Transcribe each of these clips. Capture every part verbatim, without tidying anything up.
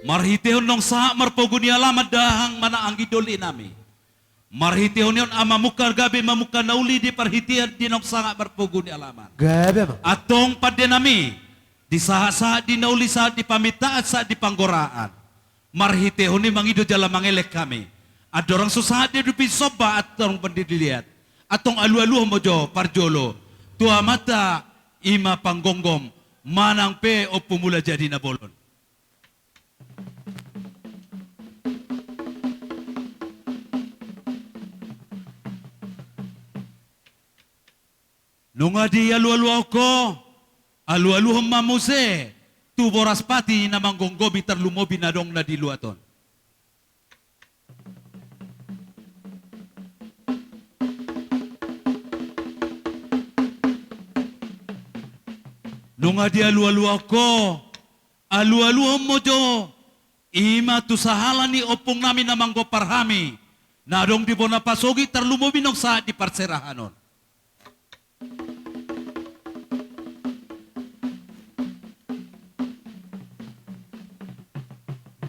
Marhitehon naung sahat marpogu ni alaman dahahang manang anggi doli nami. Marhitehon i on, Amang Mungka gabe mamungka na uli di parhitean di naung sahat marpogu ni alaman. Gabe, Amang. Antong pande nami, di sahat-sahat di na uli, sahat di pamintaan, sahat di panggoraan. Marhitehon i mangido jala mangelek hami. Andorang so sahat di adopi somba antong pande ni liat, antong alualuhon ma jo parjolo tu Amanta, i ma panggomgom manang pe Ompu Mula Jadi Na Bolon. Nunga dialualuhon ho, alualuhon ma muse tu boras pati na manggomgomi tarlumobi na adong na di luat on. Nunga dialualuhon ho, alualuhon ma jo, i ma tu sahala ni ompung nami na manggompar hami, na adong di bona pasogit tarlumobi naung sahat di parserahan on.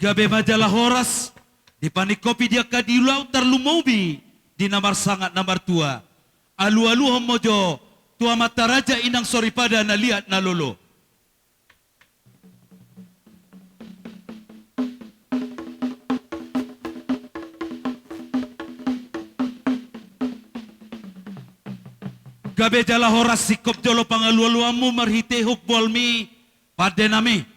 Gabe ma jala horas, dipaningkopi di angka di ulaon tarlumobi di na marsangap na martua. Alualuhon ma jo tu amanta raja inang soripada na liat na lolo. Gabe jala horas, singkop jolo pangalualuanmu marhitehon boalmi, pande nami.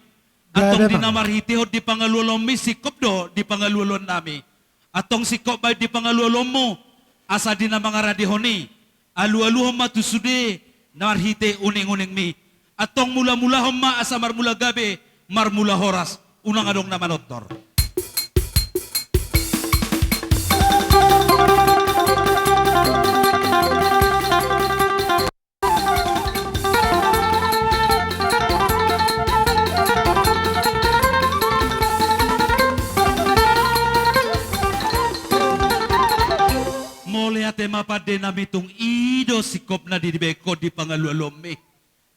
Antong di na marhitehon di pangalualuanmi, singkop do di pangalualuan nami. Antong singkop bahen di pangalualuanmu, asa di na mangaradehon i, alualuhon ma tu sude na marhite uninguningmi. Antong mulamulahon ma asa marmula gabe, marmula horas, unang adong na manortor. Mauliate ma pande nami, tung i do singkop na dibahen ho di pangalualuanmi.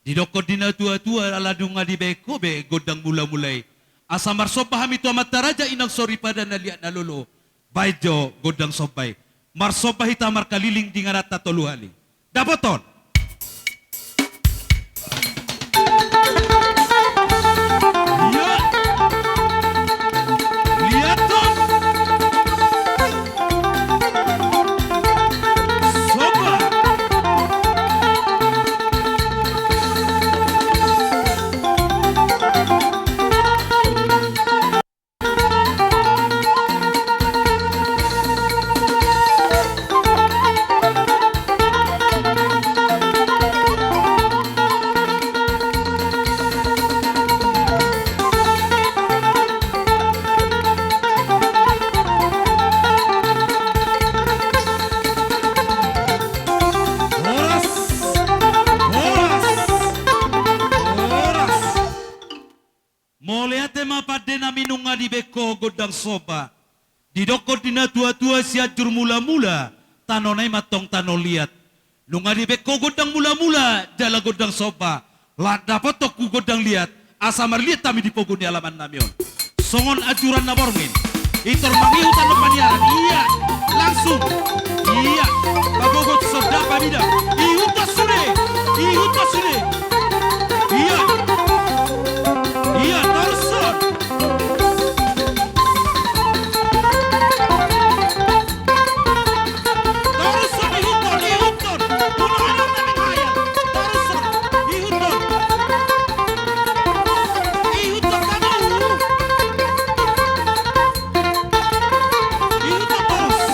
Didokkon di natuatua, ala nunga dibahen ho be gondang mulamula i, asa marsomba hami tu amanta raja inang soripada na liat na lolo. Bahen jo gondang somba i. Marsomba hita markaliling di ingananta tolu hali. Dapoton. Ia. Liaton. Somba. Horas! Horas! Horas! Mauliate ma pande nami, nunga dibahen ho gondang somba. Didokkon di natuatua, Sianjur Mulamula, tanona i ma antong tano liat. Nunga dibahen ho gondang mulamula jala gondang somba, laho dapothon tu gondang liat, asa marliat hami di pogu ni alaman nami on. Songon anjuran na borngin. Pintor mangihut annon maniaran. Ia, langsung. Ia, pagogo songon dapa mida. Ihuthon sude. Ihuthon sude. Ia. Ia, torus on. Torus on, ihuthon, ihuthon. Ulang adong na menghayal. Torus on, ihuthon. Ihuthon, tano. Ihuthon torus.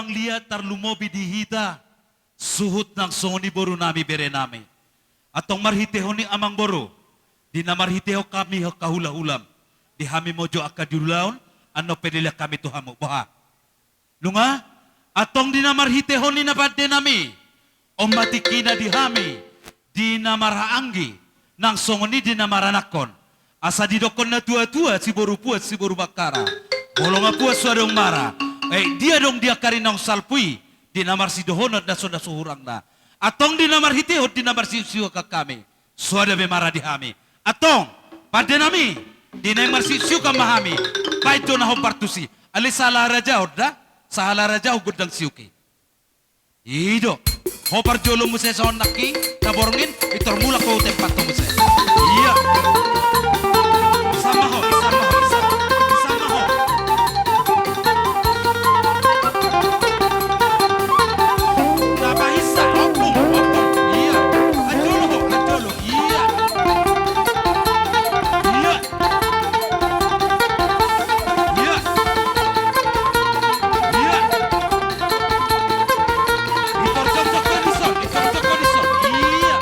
liat tarlumobi di hita, suhut nang songon i boru nami, bere nami. Antong marhitehon i, amang boru, di na marhitehon hami angka hulahulam, di hami ma jo angka di ulaon, annon pe dilehon hami tu hamu, boha? Nunga, antong di na marhitehon i, na pande nami, on ma tingkina di hami, di na marhaanggi, nang songon i di na maranakhon. Asa didokkon natuatua, siboru puas siboru mangkara, molo nga puas so adong mara. Eh, dia dong di angka ari naung salpu i, di na marsidohonon na so na suhurangna. Antong di na marhitehon di na marsiuksiukan hami, soada be mara di hami. Antong, pande nami, di naeng marsiuksiukan ma hami, baen do na hombar tusi. Alai sahala raja on da, sahala raja on gondang siuk i. I do. Hombar jolo muse songon nangkin, na borngin, pintor mulak ho tu tempat ho muse. Ia. Sama ho, sama ho, sama ho. Tapahinsa, ompung, ompung. Ia. Ajolo ho, ajolo. Ia. Ia. Ia. Ia. Pintor jongjong ho dison, pintor jongjong ho dison. Ia.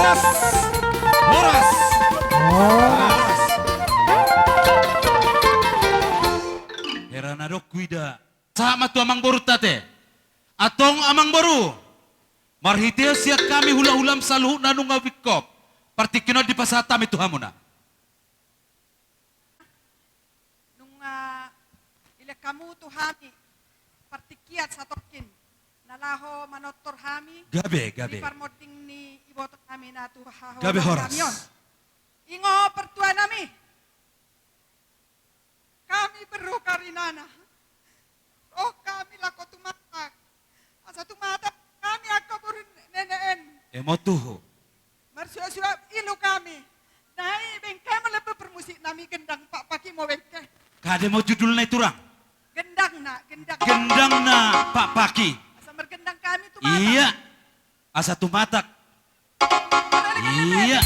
Horas. Horas. Hera na adong huida. Sahat ma tu amangboru ta ate. Antong amangboru, marhite sian hami hulahulam saluhutna nunga bingkop, partingkian on dipasahat hami tu hamuna. Nunga dilehon hamu tu hami partingkian satongkin na laho manortor hami. Gabe, gabe. Di parmonding ni iboto nami na tu haholan nami on. Gabe, horas. Ingot partua nami. Hami berru Karinana. Ro hami laho tumatak. Asa tumatak hami angka boru nenek en. Emma tutu. Marsuaksuak ilu hami. Nai bengke ma lembo parmusik nami, gendang pakpaki ma bengke. Kade ma judulna i, Turang? Gendang na, gendang. Gendang na pakpaki. Asa margendang hami tumatak. Ia. Asa tumatak. Ia.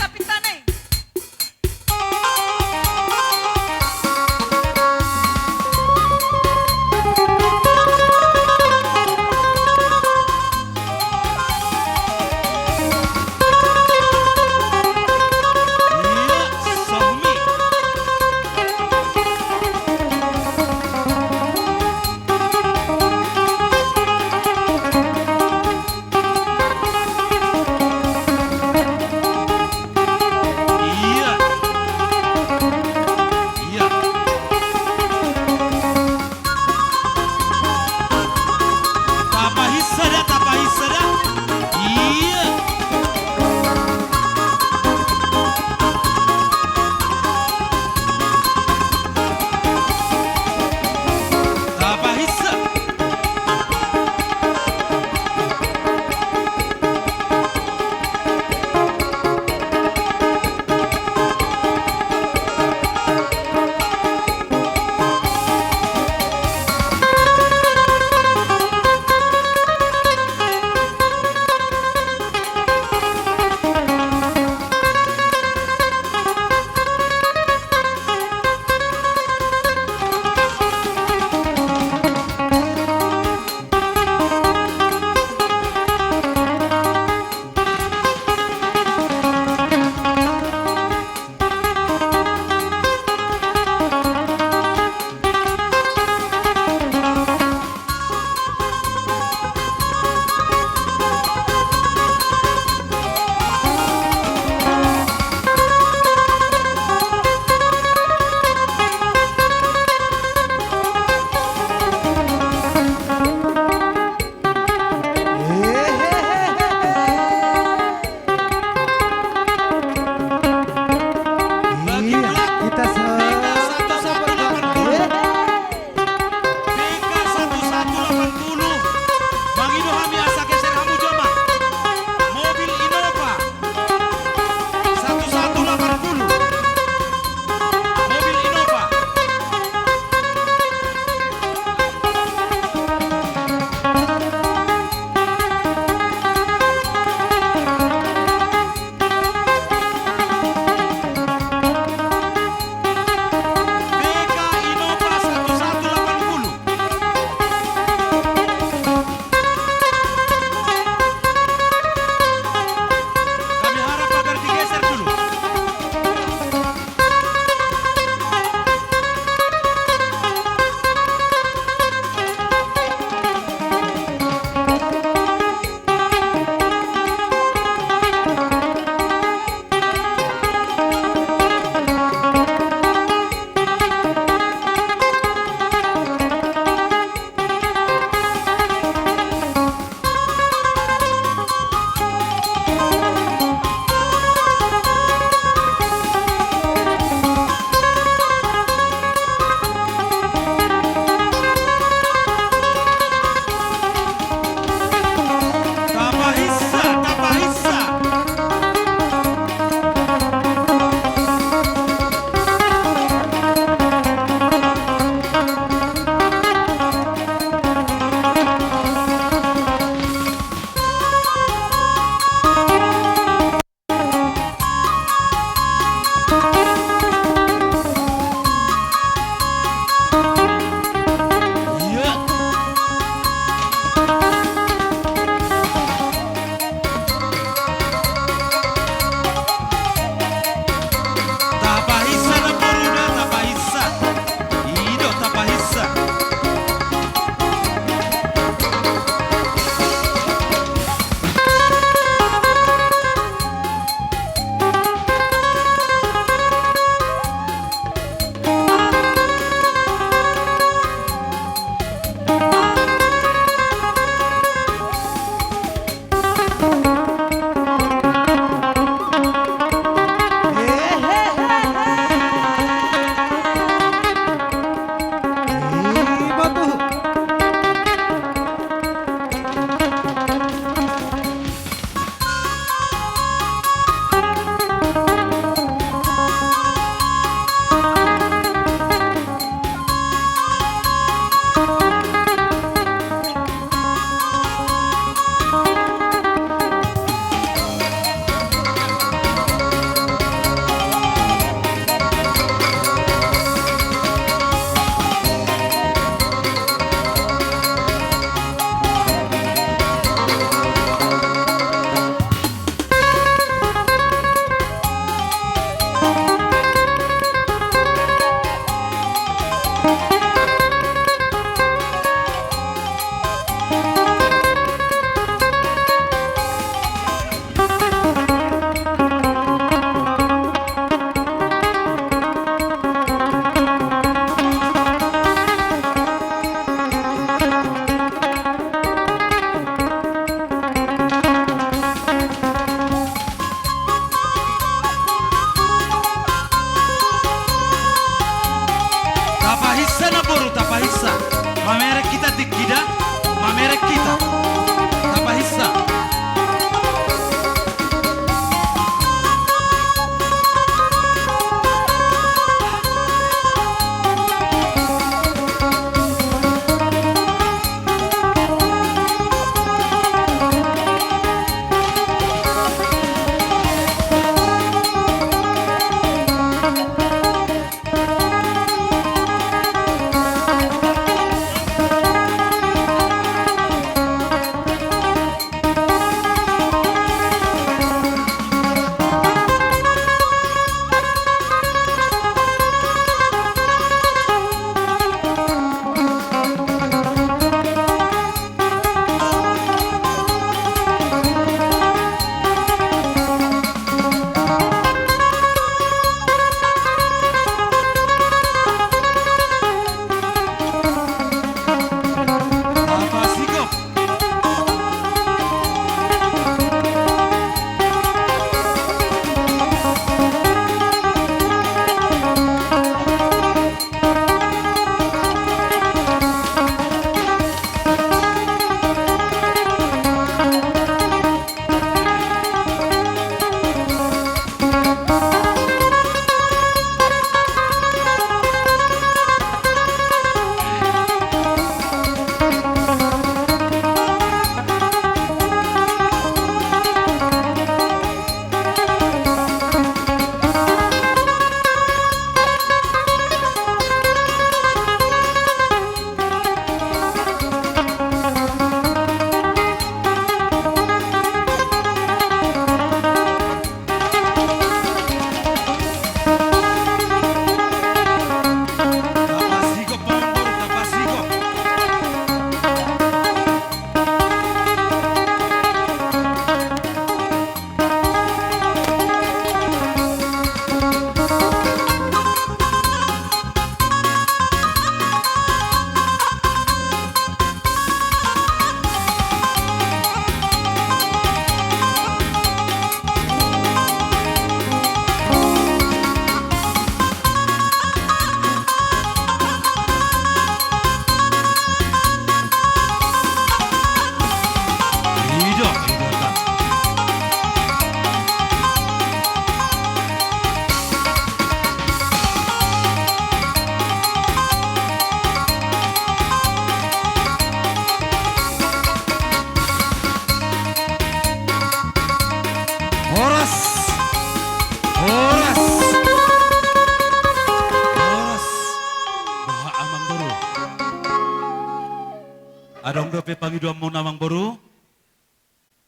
Dope pangidoanmuna, amangboru.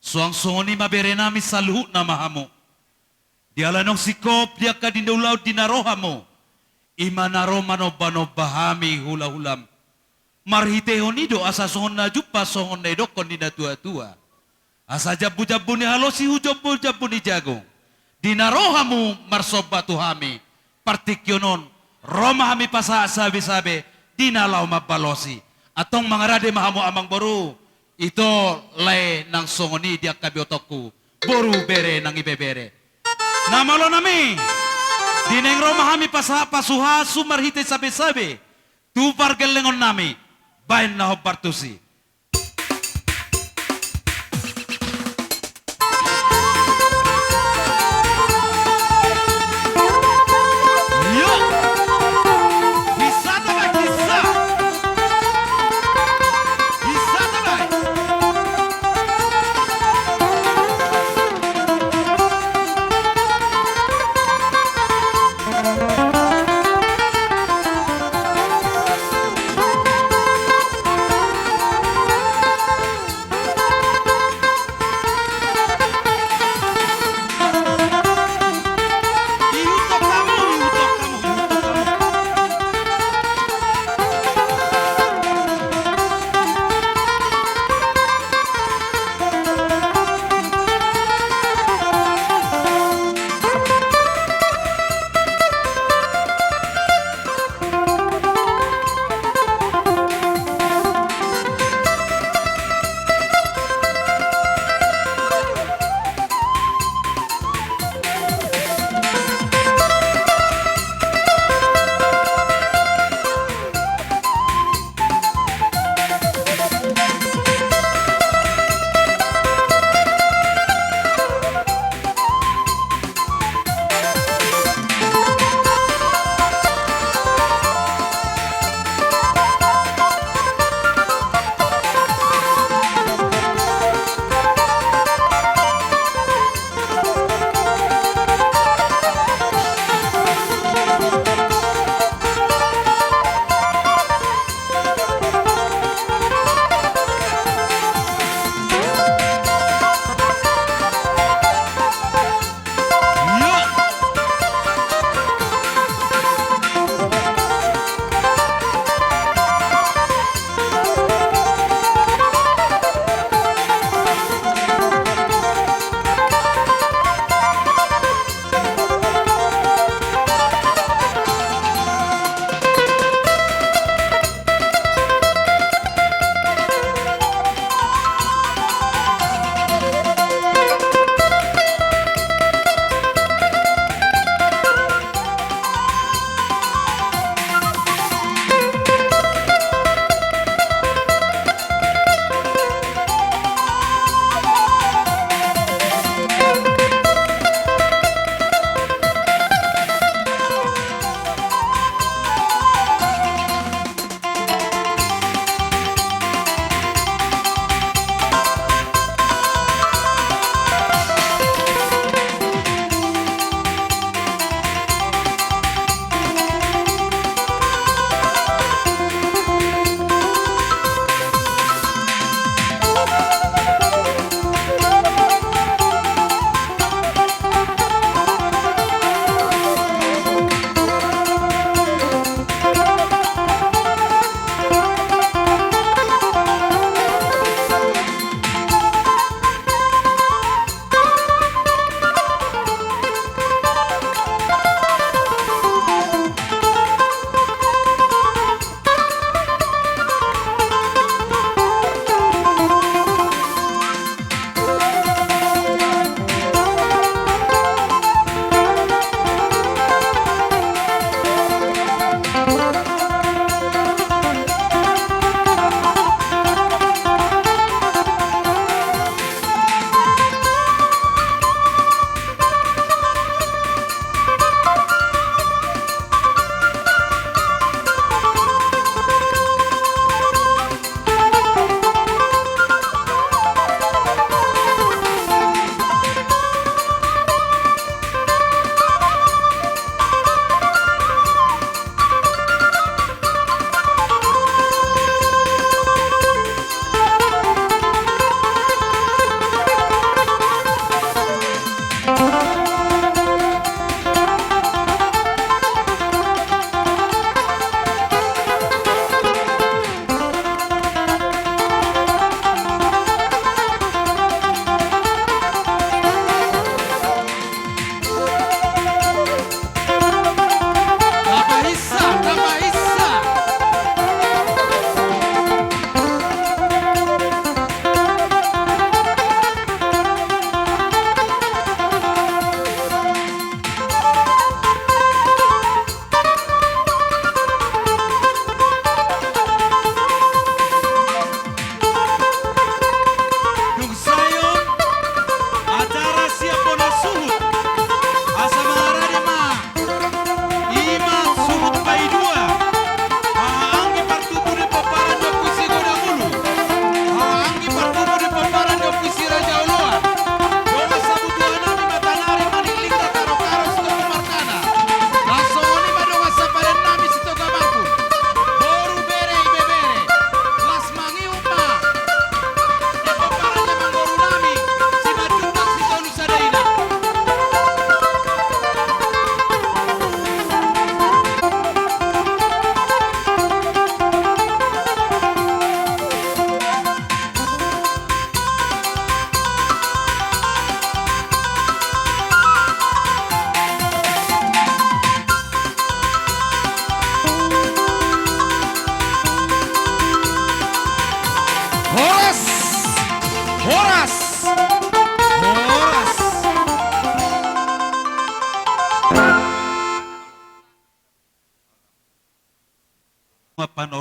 Suang songon i ma, berenami, saluhutna ma hamu. Diala naung singkop di angka di na ulaon di na ro hamu, i ma na ro manombanomba hami hulahulam. Marhitehon i do asa songon na jumpa, songon na idokkon ni natuatua. Asa jambujambu ni halosi tu jambujambu ni jagung, di na ro hamu marsomba tu hami, partingkian on ro ma hami pasahat sabesabe di na laho mambalosi. Antong mangarade ma hamu, amangboru. Ito, lae nang songon i di angka biotongku, boru, bere nang ibebere. Na malonami, di naeng ro ma hami pasahat pasupasu marhite sabesabe tu pargellengonnami, baen na hombar tusi.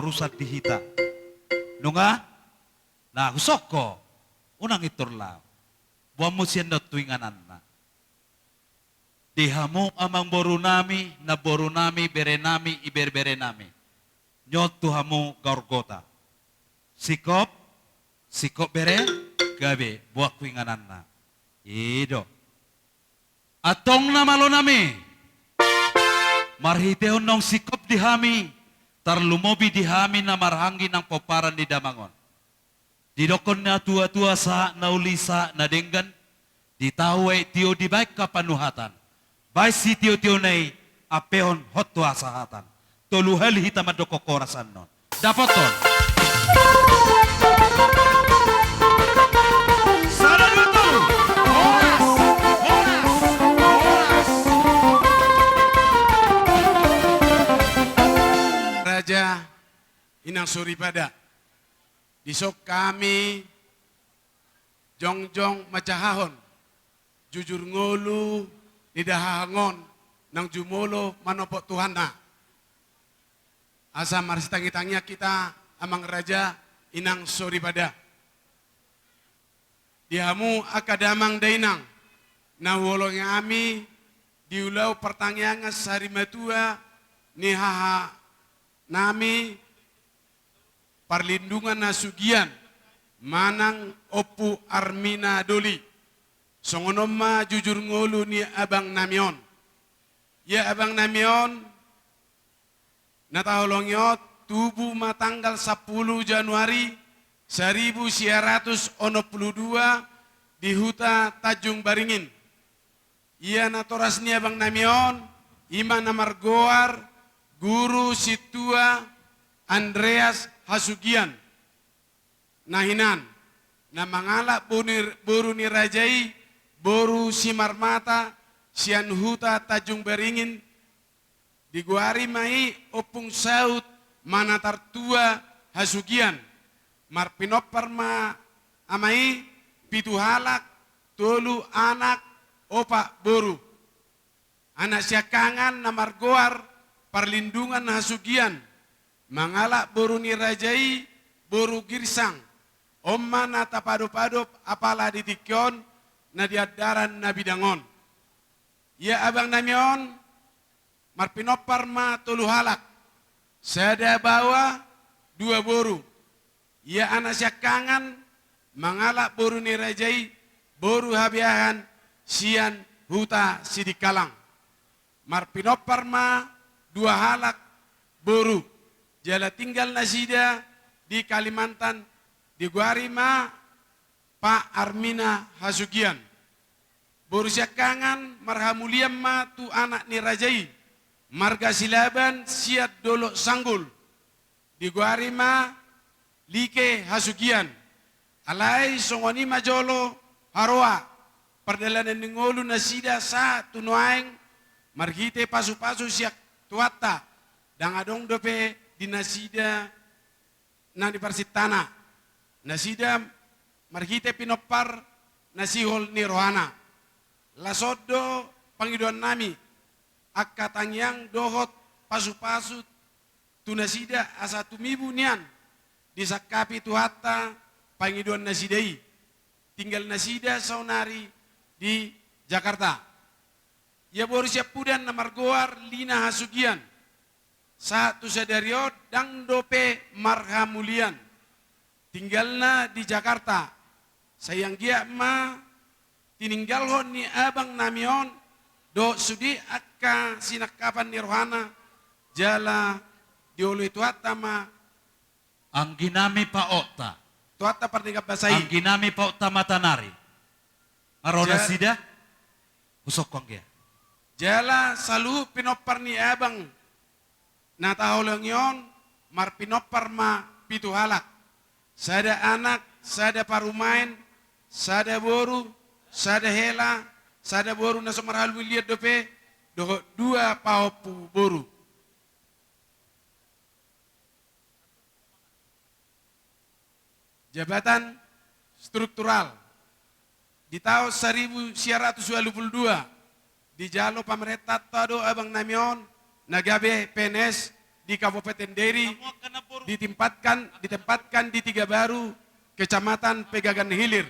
urusan di hita. Nunga? Nah, husok ho, unang intor laho. Boanmu sian on tu ingananna. Di hamu amangboru nami, namboru nami, bere nami, ibebere nami. Nyon tu hamu gaorgota. Singkop, singkop bere, gabe, boan tu ingananna. I do. Antong na malo nami. Marhitehon naung singkop di hami, tarlumobi di hami na marhahaanggi nang pomparan ni damang on. Didokkon natuatua sahat na uli sahat na denggan, di tahu aek tio dibaen hapanuhatan. Baen sitiotiona i, ampehon hot tu hasahatan. Tolu hali hita mandok horas annon. Dapothon. Sada, dua, tolu. Horas, horas, horas. Raja, inang soripada. Dison hami jongjong manjahahon jujur ngolu ni dahahang on naung jumolo manopot Tuhanna. Asa marsitangitangian hita, amang raja, inang soripada. Di hamu angka damang dainang na huoloi hami di ulaon partangiangan sarimatua ni haha nami, Parlindungan Hasugian manang Ompu Armina Doli. Songon on ma jujur ngolu ni abang nami on. Ia abang nami on, na taholongi on, tubu ma tanggal sampulu Januari saribu sia ratus onom pulu dua di huta Tanjung Baringin. Ia natoras ni abang nami on, i ma na margoar Guru Sintua Andreas Hasugian. Na hinan, na mangalap boru ni, boru ni raja i, boru Simarmata, sian huta Tanjung Baringin, digoari ma i Ompung Saut Manatartua Hasugian. Marpinompar ma ama i pitu halak, tolu anak, opat boru. Anak siangkangan na margoar Parlindungan Hasugian, mangalap boru ni raja i, boru Girsang. On ma na tapadopadop apala di tingki on, na di andaran na bidang on. Ia abang nami on, marpinompar ma tolu halak, sada baoa, dua boru. Ia anak siangkangan mangalap boru ni raja i, boru Habeahan, sian huta Sidikalang. Marpinompar ma dua halak boru, jala tinggal nasida di Kalimantan, digoari ma Pa Armina Hasugian. Boru siangkangan marhamulian ma tu anak ni raja i, marga Silaban sian Dolok Sanggul, digoari ma Like Hasugian. Alai songon i ma jolo haroa pardalanan ni ngolu nasida sahat tu nuaeng, marhite pasupasu sian Tuhanta, ndang adong dope di nasida na niparsintana, nasida marhite pinompar na sihol ni rohana. Las on do pangidoan nami, angka tangiang dohot pasupasu tu nasida asa tumibu nian disangkapi Tuhanta pangidoan nasida i. Tinggal nasida saonari di Jakarta. Ia boru siampudan na margoar Lina Hasugian. Sahat tu sadari on ndang dope marhamulian. Tinggalna di Jakarta. Sai anggiat ma tininggalhon ni abang nami on dohot sude angka sinangkapan ni rohana, jala dioloi Tuhanta ma. Anggi nami paonta. Tuhanta pardenggan basa i. Anggi nami paonta matanari. Nga ro nasida? Husok ho anggia. Jala saluhut pinompar ni abang na taholongi on, marpinompar ma pitu halak. Sada anak, sada parumaen, sada boru, sada hela, sada boru na so marhamulian dope, dohot dua pahompu boru. Jabatan struktural. Di taon saribu sia ratus ualu pulu dua, dijalo pamarentanta do abang nami on, na gabe P N S, di Kabupaten Deli ditempatkan, ditempatkan di Tiga Baru, Kecamatan Pegagan Hilir.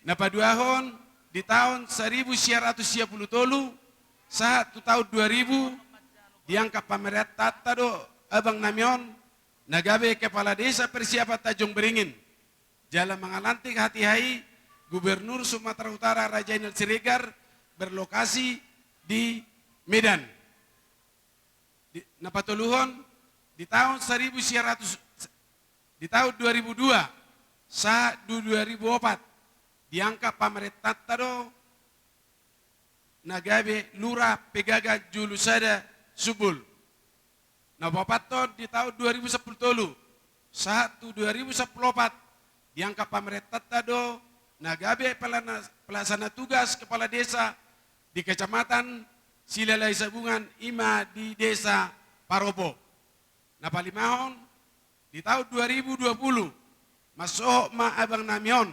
Na paduahon, di taon saribu sia ratus sia pulu tolu sahat tu taon dua ribu, diangkat pamarentanta do abang nami on na gabe kepala desa persiapan Tanjung Beringin. Jala mangalantik hatiha i Gubernur Sumatera Utara Raja Inal Siregar berlokasi di Medan. Di, na patoluhon, di taon saribu sia ratus, di taon dua ribu dua sahat tu dua ribu opat, diangkat pamarentanta do na gabe Lurah Pegagan Julu Sada Subul. Na paopathon, di taon dua ribu sampulu tolu sahat tu dua ribu sampulu opat, diangkat pamarentanta do na gabe pelana-, pelaksana tugas kepala desa di Kecamatan Silalahi Sabungan, i ma di Desa Parobo. Na palimahon, di taon dua ribu dua pulu, mansohot ma abang nami on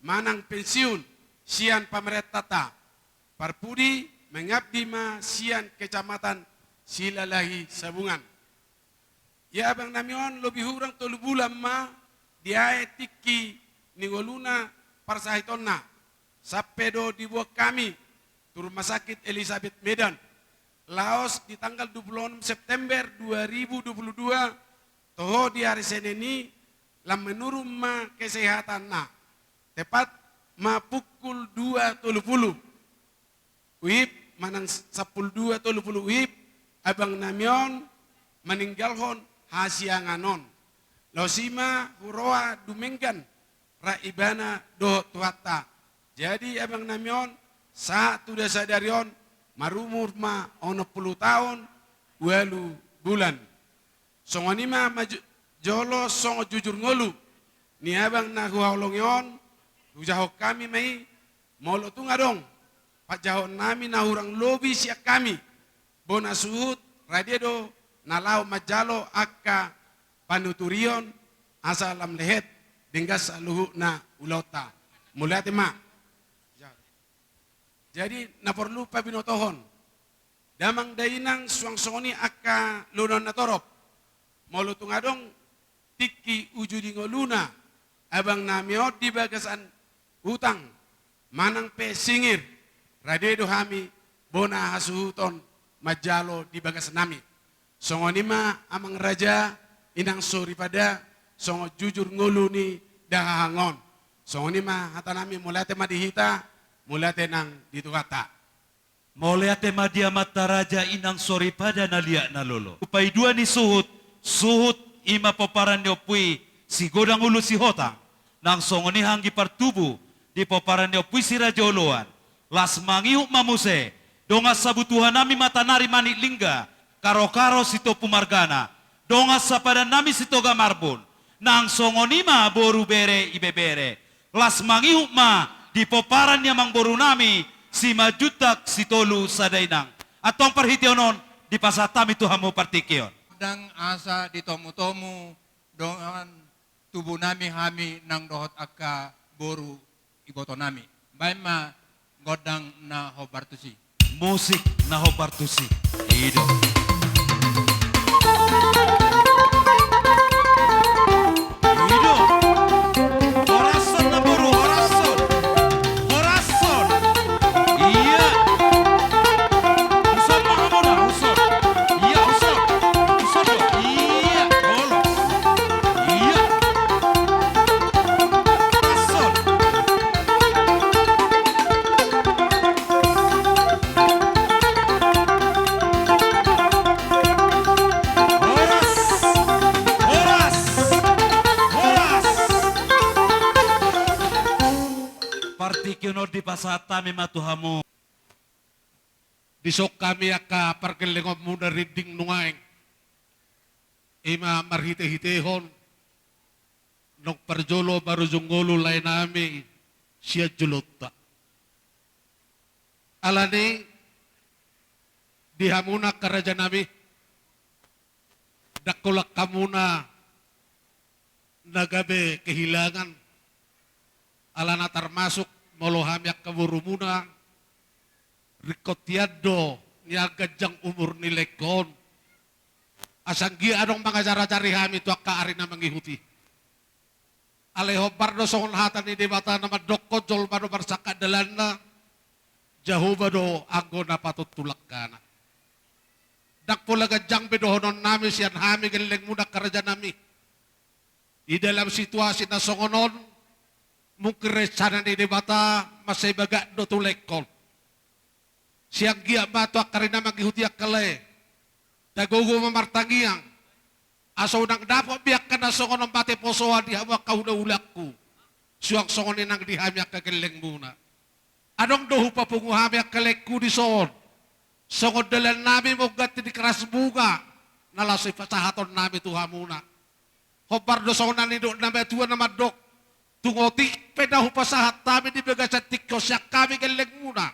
manang pensiun sian pamarentanta. Parpudi mangabdi ma sian Kecamatan Silalahi Sabungan. Ia abang nami on lobi hurang tolu bulan ma diae tingki ni ngoluna parsahitonna, sampe do diboan hami tu Rumah Sakit Elizabeth Medan. Laos di tanggal dua puluh enam September dua ribu dua puluh dua, toho di ari Senen i, lam menurun ma kesehatanna. Tepat ma pukul dua tolu pulu WIB, manang sampulu dua tolu pulu WIB, abang nami on maninggalhon hasiangan on. Laos i ma huroha dumenggan rap ibana dohot Tuhanta. Jadi abang nami on sahat tu sadari on marumur ma onom pulu taon ualu bulan. Songon i ma, ma ju-, jolo songon jujur ngolu ni abang na huhaholongi on, hujahahon hami ma i, molo tung adong panjahahon nami na hurang lobi sian hami, bona suhut, rade do na laho manjalo angka panuturion asa lam lehet denggan saluhutna ulaonta. Mauliate ma. Jadi na porlu pabinotohon, damang dainang, suang songon i angka lonan na torop, molo tung adong tingki uju di ngoluna abang nami on di bagasan utang manang pe singir, rade do hami bona hasuhuton manjalo di bagas nami. Songon i ma amang raja, inang soripada, songon jujur ngolu ni dahahang on. Songon i ma hata nami, mauliate ma di hita, mauliate nang di Tuhanta. Mauliate ma di amanta raja, inang soripada na liat na lolo. Paidua ni suhut, suhut i ma pomparan ni ompu i Sigodang Ulu Sihotang, nang songon i anggi partubu di pomparan ni ompu i si Raja Oloan. Las mangihut ma muse dongan sabutuha nami Matanari Manik Lingga, Karokaro Sitopu margana, dongan sapadan nami Sitoga Marbun, nang songon i ma boru bere ibebere. Las mangihut ma di pomparan ni amangboru nami Simanjuntak Sitolu Sadainang. Antong parhiteon on dipasahat hami tu hamu partingki on. Dang asa ditomutomu dongan tubu nami hami nang dohot angka boru iboto nami. Baen ma gondang na hombar tusi. Musik na hombar tusi. I do. I do. Horas on na boru, horas on. Horas on. Ia. Huson ma hamuna, huson. Ia, huson. Huson do. Ia, olo. Ia. Horas on. Horas. Horas. Horas. Partingkian on dipasahat hami ma tu hamu. Dison hami angka pargellengonmuna rinding nuaeng. I ma marhitehitehon naung parjolo marujung ngolu lae nami sian jolonta. Alani di hamuna angka raja nami, ndang holan hamuna na gabe kehilangan, alana tarmasuk molo hami angka borumuna, ringkot hian do nian ganjang umur ni laengkon. Asa anggiat adong mangajar-ajari hami tu angka ari na mangihut i. Alai hombar do songon hata ni Debata na mandokkon, jolma do marsangkap dalanna, Jahowa do anggo na patut tu langkana. Ndang pola ganjang be dohononnami sian hami gellengmuna angka rajanami. Di dalam situasi na songon on, mungkin rencana ni Debata mansai bagak do tulangkon. Sai anggiat ma tu angka ari na mangihut i angka lae, tagogo ma martangiang, asa unang dapot be angka na songon on mate posoan di hamu angka hulahulangku, suang songon i nang di hami angka gellengmuna. Adong do hupapungu hami angka laengku dison, songon dalannami mangganti di keras bunga na laos ipasahatonnami tu hamuna. Hombar do songon na nidok na matua na mandok, tung otik pe na hupasahat hami di bagasan tingki on sian hami gellengmuna,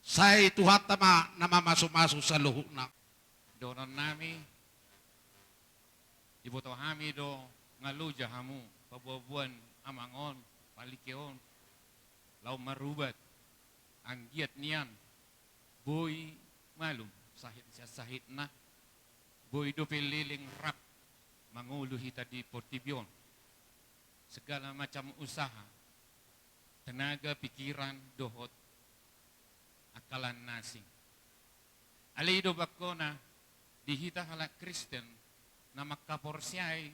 sai Tuhanta ma na mamasumasu saluhutna. Dohononnami, diboto hami do nga loja hamu paboaboan amang on, palingke on, laho marubat, anggiat nian boi malum sahit sian sahitna, boi dope leleng rap mangolu hita di portibi on. Segala macam usaha, tenaga, pikiran, dohot angka lan na asing. Alai i do bangkona di hita halak Kristen na mangkaporseai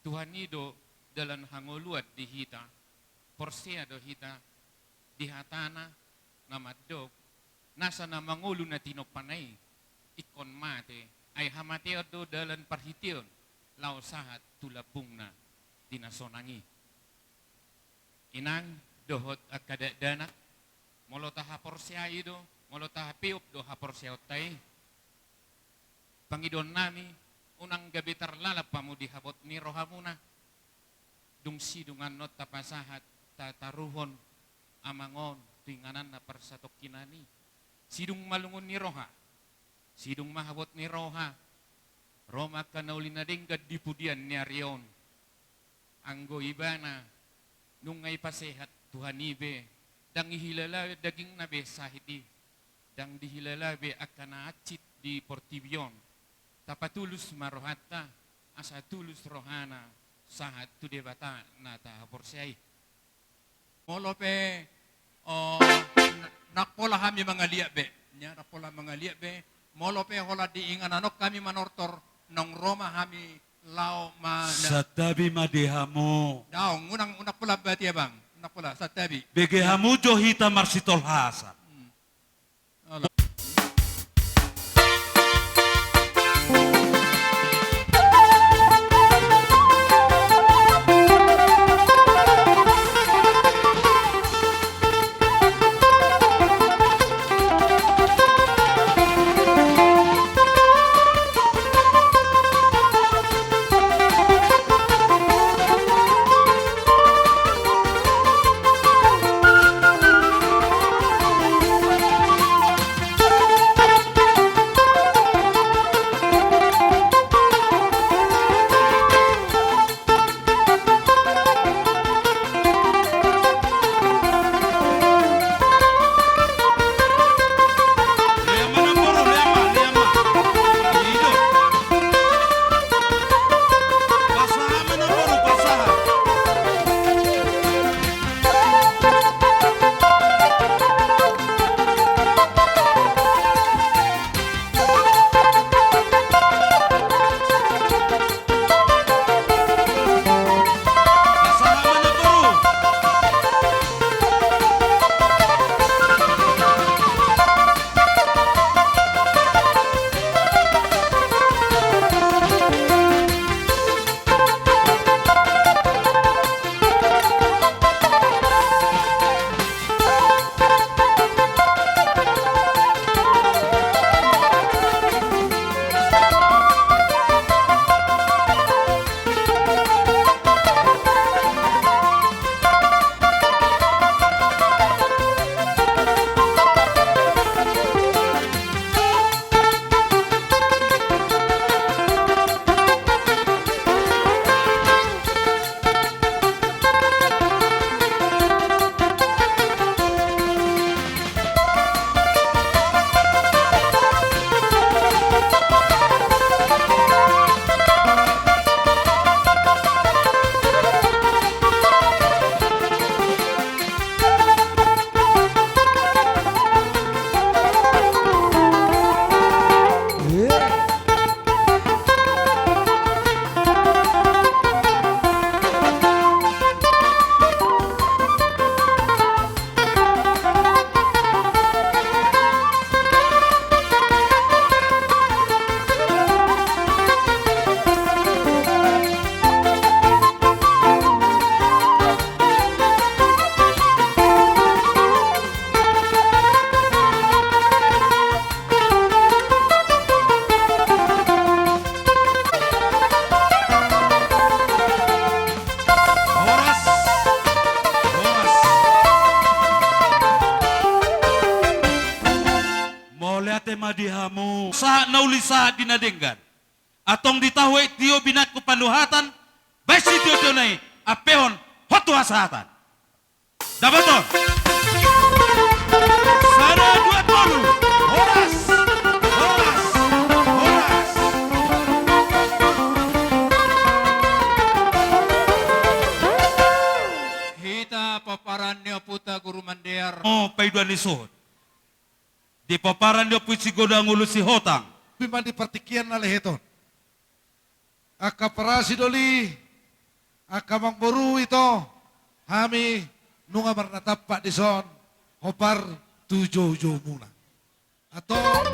Tuhan i do dalan hangoluan di hita. Porsea do hita di hatana na mandok, nasa na mangolu na tinompana i ingkon mate, ai hamateon do dalan parhiteon laho sahat tu lambungna di na sonang i. Inang dohot angka dakdanak, molo tahaporseai do, molo tahapeop do haporseaonta i, pangidoannami, unang gabe tarlalap hamu di habot ni rohamuna. Dung sidung annon tapasahat, tataruhon amang on tu ingananna parsatongkinan i, sidung ma lungun ni roha, sidung ma habot ni roha, ro ma angka na uli na denggan di pudian ni ari on. Anggo ibana nunga ipasehat Tuhan i be, ndang ihilala dagingna be sahit i, ndang dihilala be angka na hansit di portibi on. Tapatulus ma rohanta, asa tulus rohana sahat tu Debata na tahaporseai. Molo pe, o, n-, ndang pola hami mangaliat be, ya, ndang pola mangaliat be. Molo pe holan di inganan on hami manortor, naung ro ma hami laho ma-, na- Santabi ma di hamu. Daong, unang, unang pola batia bang, unang pola, santabi. Bege hamu jo hita marsitolhasan. Hmm. Ma di hamu sahat na uli sahat di na denggan. Antong di tahu i tio binakku panuhatan, baen sitio-tiona i ampehon hot tu hasahatan. Dapoton. Sada dua tolu. Horas. Horas. Horas. Hita pomparan ni ompunta Guru Mandear. O, paiduan ni suhut. Di pomparan ni Ompu Sigodang Ulu Sihotang. Memang di partingkian na lehet on. Angka parasi doli, angka amangboru ito, hami nunga marnatampak dison, hombar tu joujoumuna. Antong.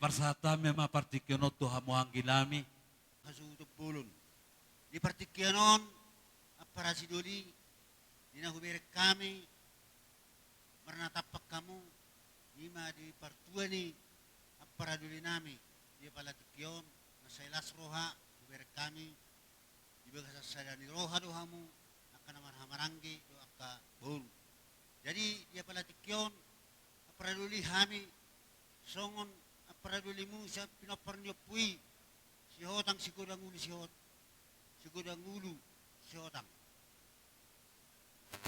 Sahat hami ma partingkian on tu hamu anggi nami. Hasuhuton bolon. Di partingkian on, ampara sidoli, di na hubereng hami, marnatampak hamu, i ma di partua ni ampara doli nami, di apala tingki on, na sai las roha, hubereng hami, di bagasan sada ni roha do hamu, angka na marhahamaranggi, do angka boru. Jadi, di apala tingki on, ampara doli hami, songon ampara dolimu sian pinompar ni ompu i, Sihotang Sigodang Ulu Sihot-, Sigodang Ulu Sihotang.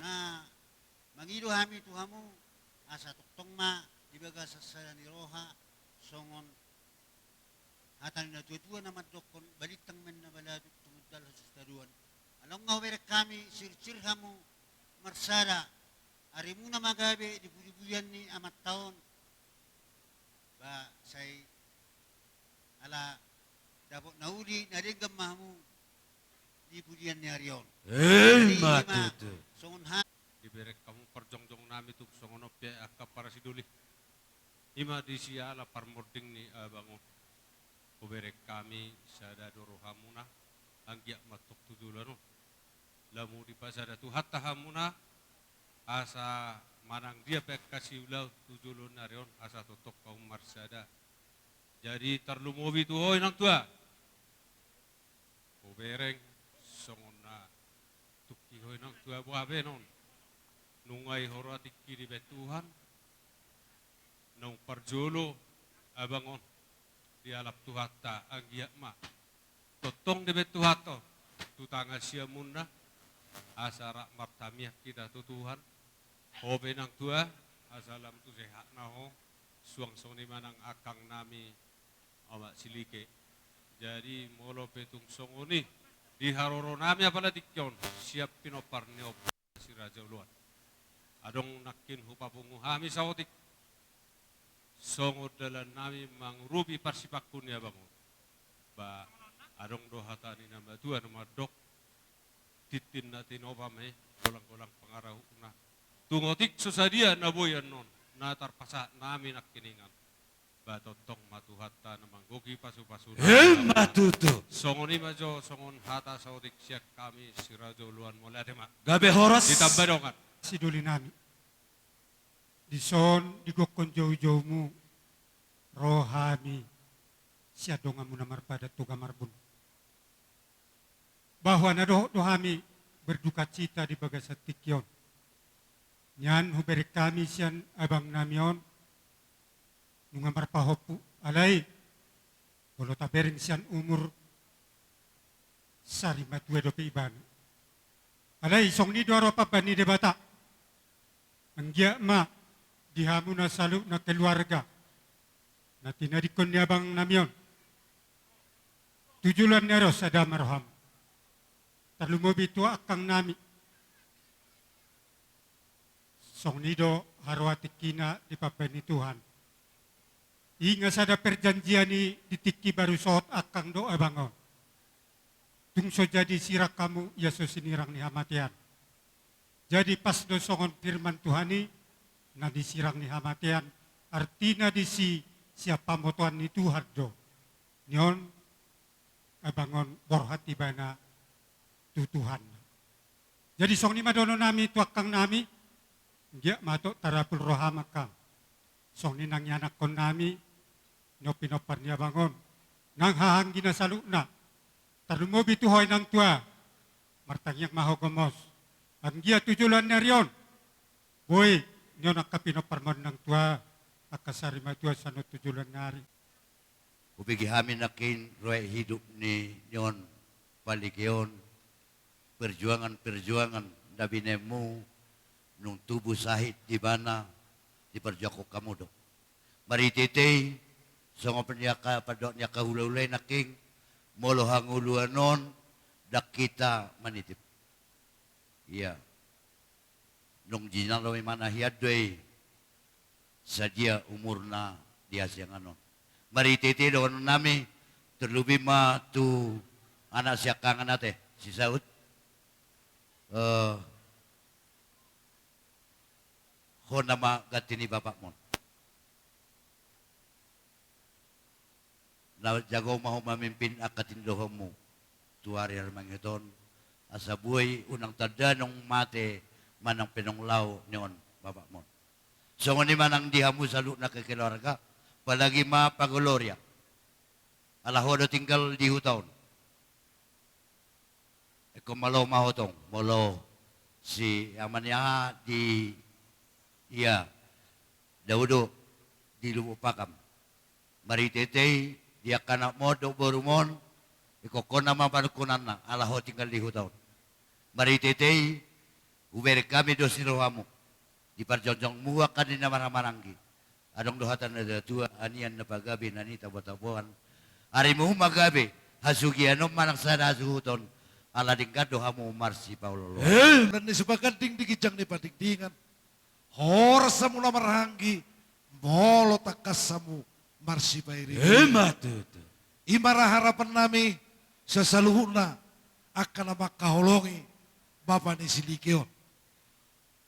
Na mangido hami tu hamu, asa tongtong ma di bagasan sada ni roha, songon hata ni natuatua na mandokkon, balintang ma inna baladut, tumundalhon sitadoan. Alai nunga hubereng hami, sirsir hamu marsada, arimuna ma gabe di pudipudian ni amanta on. Ba sai ala dapot na uli na denggan ma hamu di pudian ni ari on. Jadi, i ma tutu. Songon ha- Dibereng hamu parjongjong nami tung songon on pe angka ampara sidoli. I ma di siala parmonding ni abang on. Hubereng hami sada do rohamuna, anggiat ma tong tu joloan on. Lamu dipasada Tuhanta hamuna, asa manang dia pe angka siulaon tu joloan ni ari on, asa tongtong hamu marsada. Jadi tarlumobi tu ho inang tua. Hubereng songon na tungki ho inang tua boha be non. Nunga i ho ro tingki dibaen Tuhan. Naung parjolo abang on dialap Tuhanta, anggiat ma tongtong dibaen Tuhanta tu tangan siamunna, asa rap martamiang hita tu Tuhan. Ho pe inang tua, asa lam tu sehatna ho, suang songon i ma nang angkang nami Amak Silike. Jadi molo pe tung songon i di haroro nami apala tingki on, sian pinompar ni ompu si Raja Oloan, adong nangkin hupapungu hami saotik songon dalan nami mangurupi parsipangku ni abang on. Ba adong do hata ni na matua na mandok, tintin na tinopa ma i, golanggolang pangarahutna. Tung otik so sadia na boi annon, na tarpasahat nami nangkiningan. Ba tongtong ma Tuhanta na manggohi pasupasuna. I ma tutu. Songon i ma jo, songon hata saotik sian hami si Raja Oloan, mauliate ma. Gabe horas. Ditamba dongan. Sidoli nami. Dison digokhon joujoumu ro hami sian donganmu na marpadan Toga Marbun. Bahwa na dohot do hami berdukacita di bagasan tingki on. Nian hubereng hami sian abang nami on nunga marpahompu, alai molo tabereng sian umur, sari matua dope ibana. Alai songon i do haroa pambahen ni Debata. Anggiat ma di hamuna saluhutna keluarga na tinadingkon ni abang nami on, tu joloan ni ari on sada ma roham. Tarlumobi tu angkang nami. Songon i do haroa tingkina dipambahen ni Tuhan. I nunga sada perjanjian i di tingki baru sohot angkang dohot abang on. Tung so jadi sirang hamu, ia so sinirang ni hamatean. Jadi pas do songon firman Tuhan i, na disirang ni hamatean, artina disi sian pamotoan ni Tuhan do. Nion abang on borhat ibana tu Tuhan. Jadi songon i ma dohonon nami tu angkang nami, anggiat ma tong tarapul roham angkang. Songon i nang ianakkon nami, nion pinompar ni abang on, nang hahaanggina saluhutna. Tarlumobi tu ho inang tua, martangiang ma ho gomos. Anggiat tu joloan ni ari on, boi nion angka pinomparmon inang tua, angka sari matua sian on tu joloan ni ari. Hubege hami nangkin ruet hidup ni nion paligeon, perjuangan-perjuangan na binaenmu, nung tubu sahit di bana, diparjuangkon hamu do. Marhitehite i, songon ni angka pandok ni angka hulahula i nangkin, molo hangoluan on, ndang hita manitip. Ia. Nung jinalo imana hian do i sadia umurna di hasiangan on. Marhitehite dohonon nami, terlebih ma tu anak siangkangan ate, si Saud. Eh, hona ma ganti ni bapakmon. Laho jago ma ho mamimpin angka tindahanmu tu ari na mangihut on, asa boi unang tanda naung mate manang pe naung laho nian bapakmon. Songon i ma nang di hamu saluhutna kekeluarga, apalagi ma Pak Gloria. Ala ho do tinggal di huta on. Ingkon malo ma ho tong, molo si ama ni aha di, ia, Daudo di Lubuk Pakam. Marhitehite i di angka anakmon dohot borumon, ingkon hona ma panungkunanna ala ho tinggal di huta on. Marhitehite i hubereng hami do sirohamu di parjongjongmu angka na marhahamaranggi. Adong do hata ni natua-tua, anian na pagabe na nitabo-taboan. Arimu ma gabe, hasugian on manang sada hasuhuton, ala denggan do hamu marsipaolo-oloan. Eh, na ni sipaganding di ginjang ni padingdingan. Horas hamu na marhahamaranggi, molo tangkas hamu marsipairi-iri. Eh, ma tutu. I ma ra harapannami sian saluhutna angka na mangkaholongi bapa ni silihon.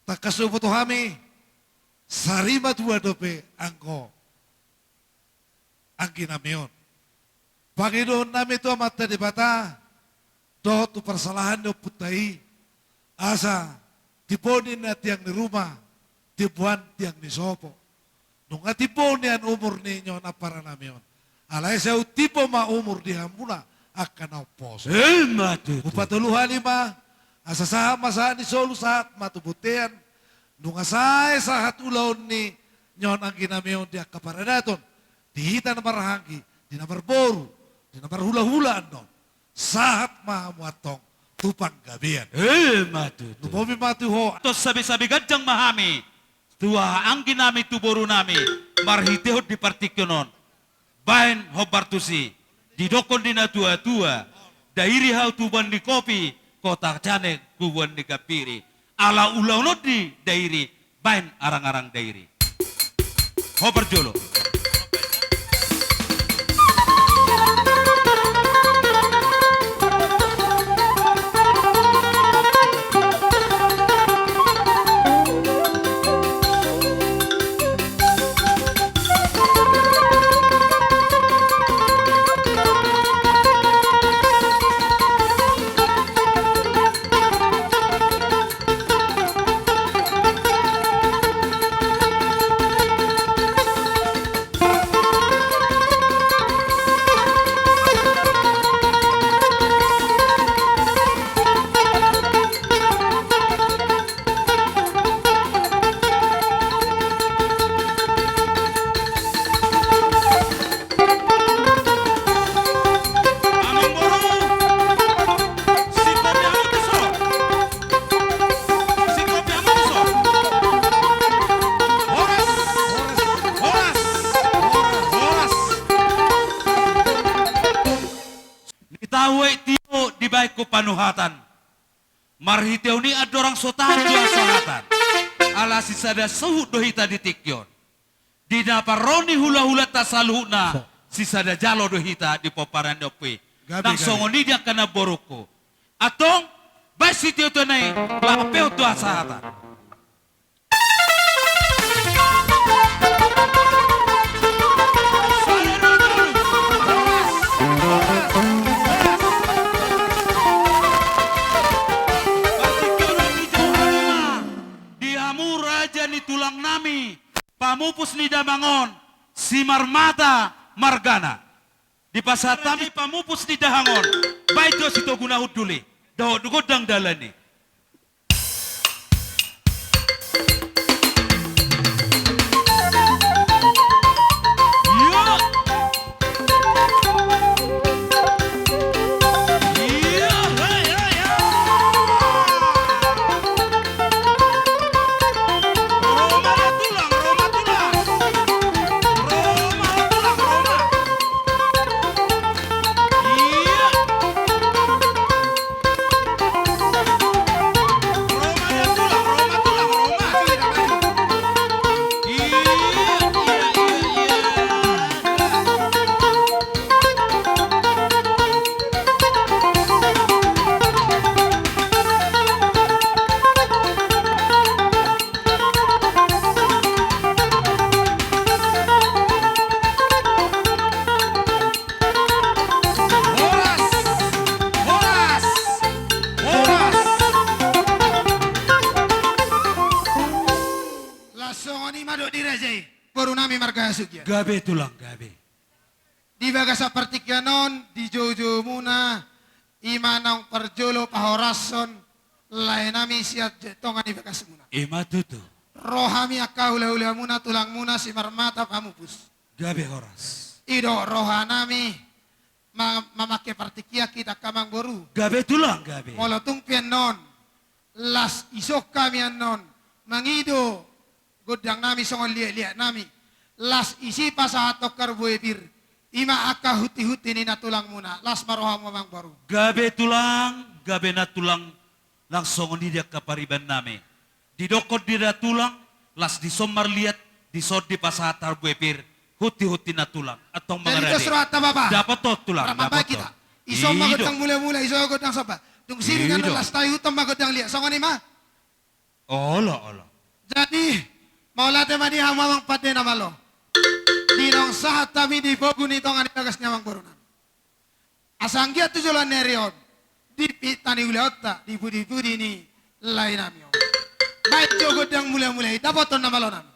Tangkas huboto hami, sarimatua dope anggo angginami on. Pangidoannami tu Amanta Debata dohot tu parsalahan ni ompunta i, asa timbo ni na tiang ni ruma, timbo an tiang ni sopo. Nunga timbo nian umur ni inganan ni paranami on. Alai sai timbo ma umur di hamuna angka na umposo. Eh, ma tutu. Hupatolu hali ma, asa sahat ma sahat ni solu, sahat ma tu bontean. Nunga sae sahat ulaon ni inganan angginami on di angka paradaton, di hita na marhahamaranggi, di na marboru, di na marhulahula annon. Sahat ma hamu antong tu panggabean. Eh, ma tutu. Lumobi ma tu ho. Tung sabe-sabe ganjang ma hami tu haha angginami, tu borunami, marhitehon di partingkian on. Baen hombar tusi, didokkon di natua-tua, Dairi hau tubuan ni kopi, Kota Canek tubuan ni gambiri. Ala ulaon on di Dairi, baen arang-arang Dairi. Ho parjolo. Horas, horas, horas. Nitahu aek tio dibaen ho panuhatan. Marhitehon i andorang so tahan tu hasahatan. Ala sisada suhut do hita di tingki on. Di na parro ni hula-hulanta saluhutna, sisada jalo do hita di pomparan ni ompu i. Gabe, gabe. Nang songon i di angka namborungku. Antong, baen sitio-tiona i, laho pehon tu hasahatan. Di hamu raja ni tulang nami, pamupus ni damang on, Simarmata margana. Dipasahat hami pamupus ni dahang on, baen jo sitoguna hundul i, dohot gondang dalan i. Ia. Ia, hei, hei, hei. Ro ma tulang, ro ma tulang. Ro ma tulang, ro ma. Ia. Songon i ma dohot di raja i, boru nami marga Hasugian. Gabe tulang, gabe. Di bagasan partingkian on, dijoujoumuna, i ma naung parjolo pahorashon lae nami sian tonga ni bagasmuna. I ma tutu. Ro hami angka hulahulamuna, tulangmuna, Simarmata Pamupus. Gabe horas. I do roha nami ma-, mamangke partingkian hita angka amangboru. Gabe tulang, gabe. Molo tung pe annon, las dison hami annon mangido gondang nami songon liatliat nami, las disi pasahathon karbue pir, i ma angka huntihunti ni nantulangmuna, las ma rohamu amangboru. Gabe tulang, gabe nantulang, nang songon i di angka pariban nami. Didokkon di nantulangna, las dison marliat, dison dipasahat karbue pir, huntihunti nantulangna. Antong mangarade. Jadi tos rohanta bapa. Dapothon tulang, dapothon. Dison ma gondang mulamula, dison gondang somba. Tung siringan las tahi, ihuthon ma gondang liat, songon i ma. Olo, olo. Jadi, mauliate ma di hamu amang pande na malo. Di naung sahat hami di pogu ni tonga ni bagas ni amangboru nami. Asa anggiat tu joloan ni ari on, dipinta ni ulaonta, di pudipudi ni lae nami on. Baen jo gondang mulamula i, dapothon na malo nami.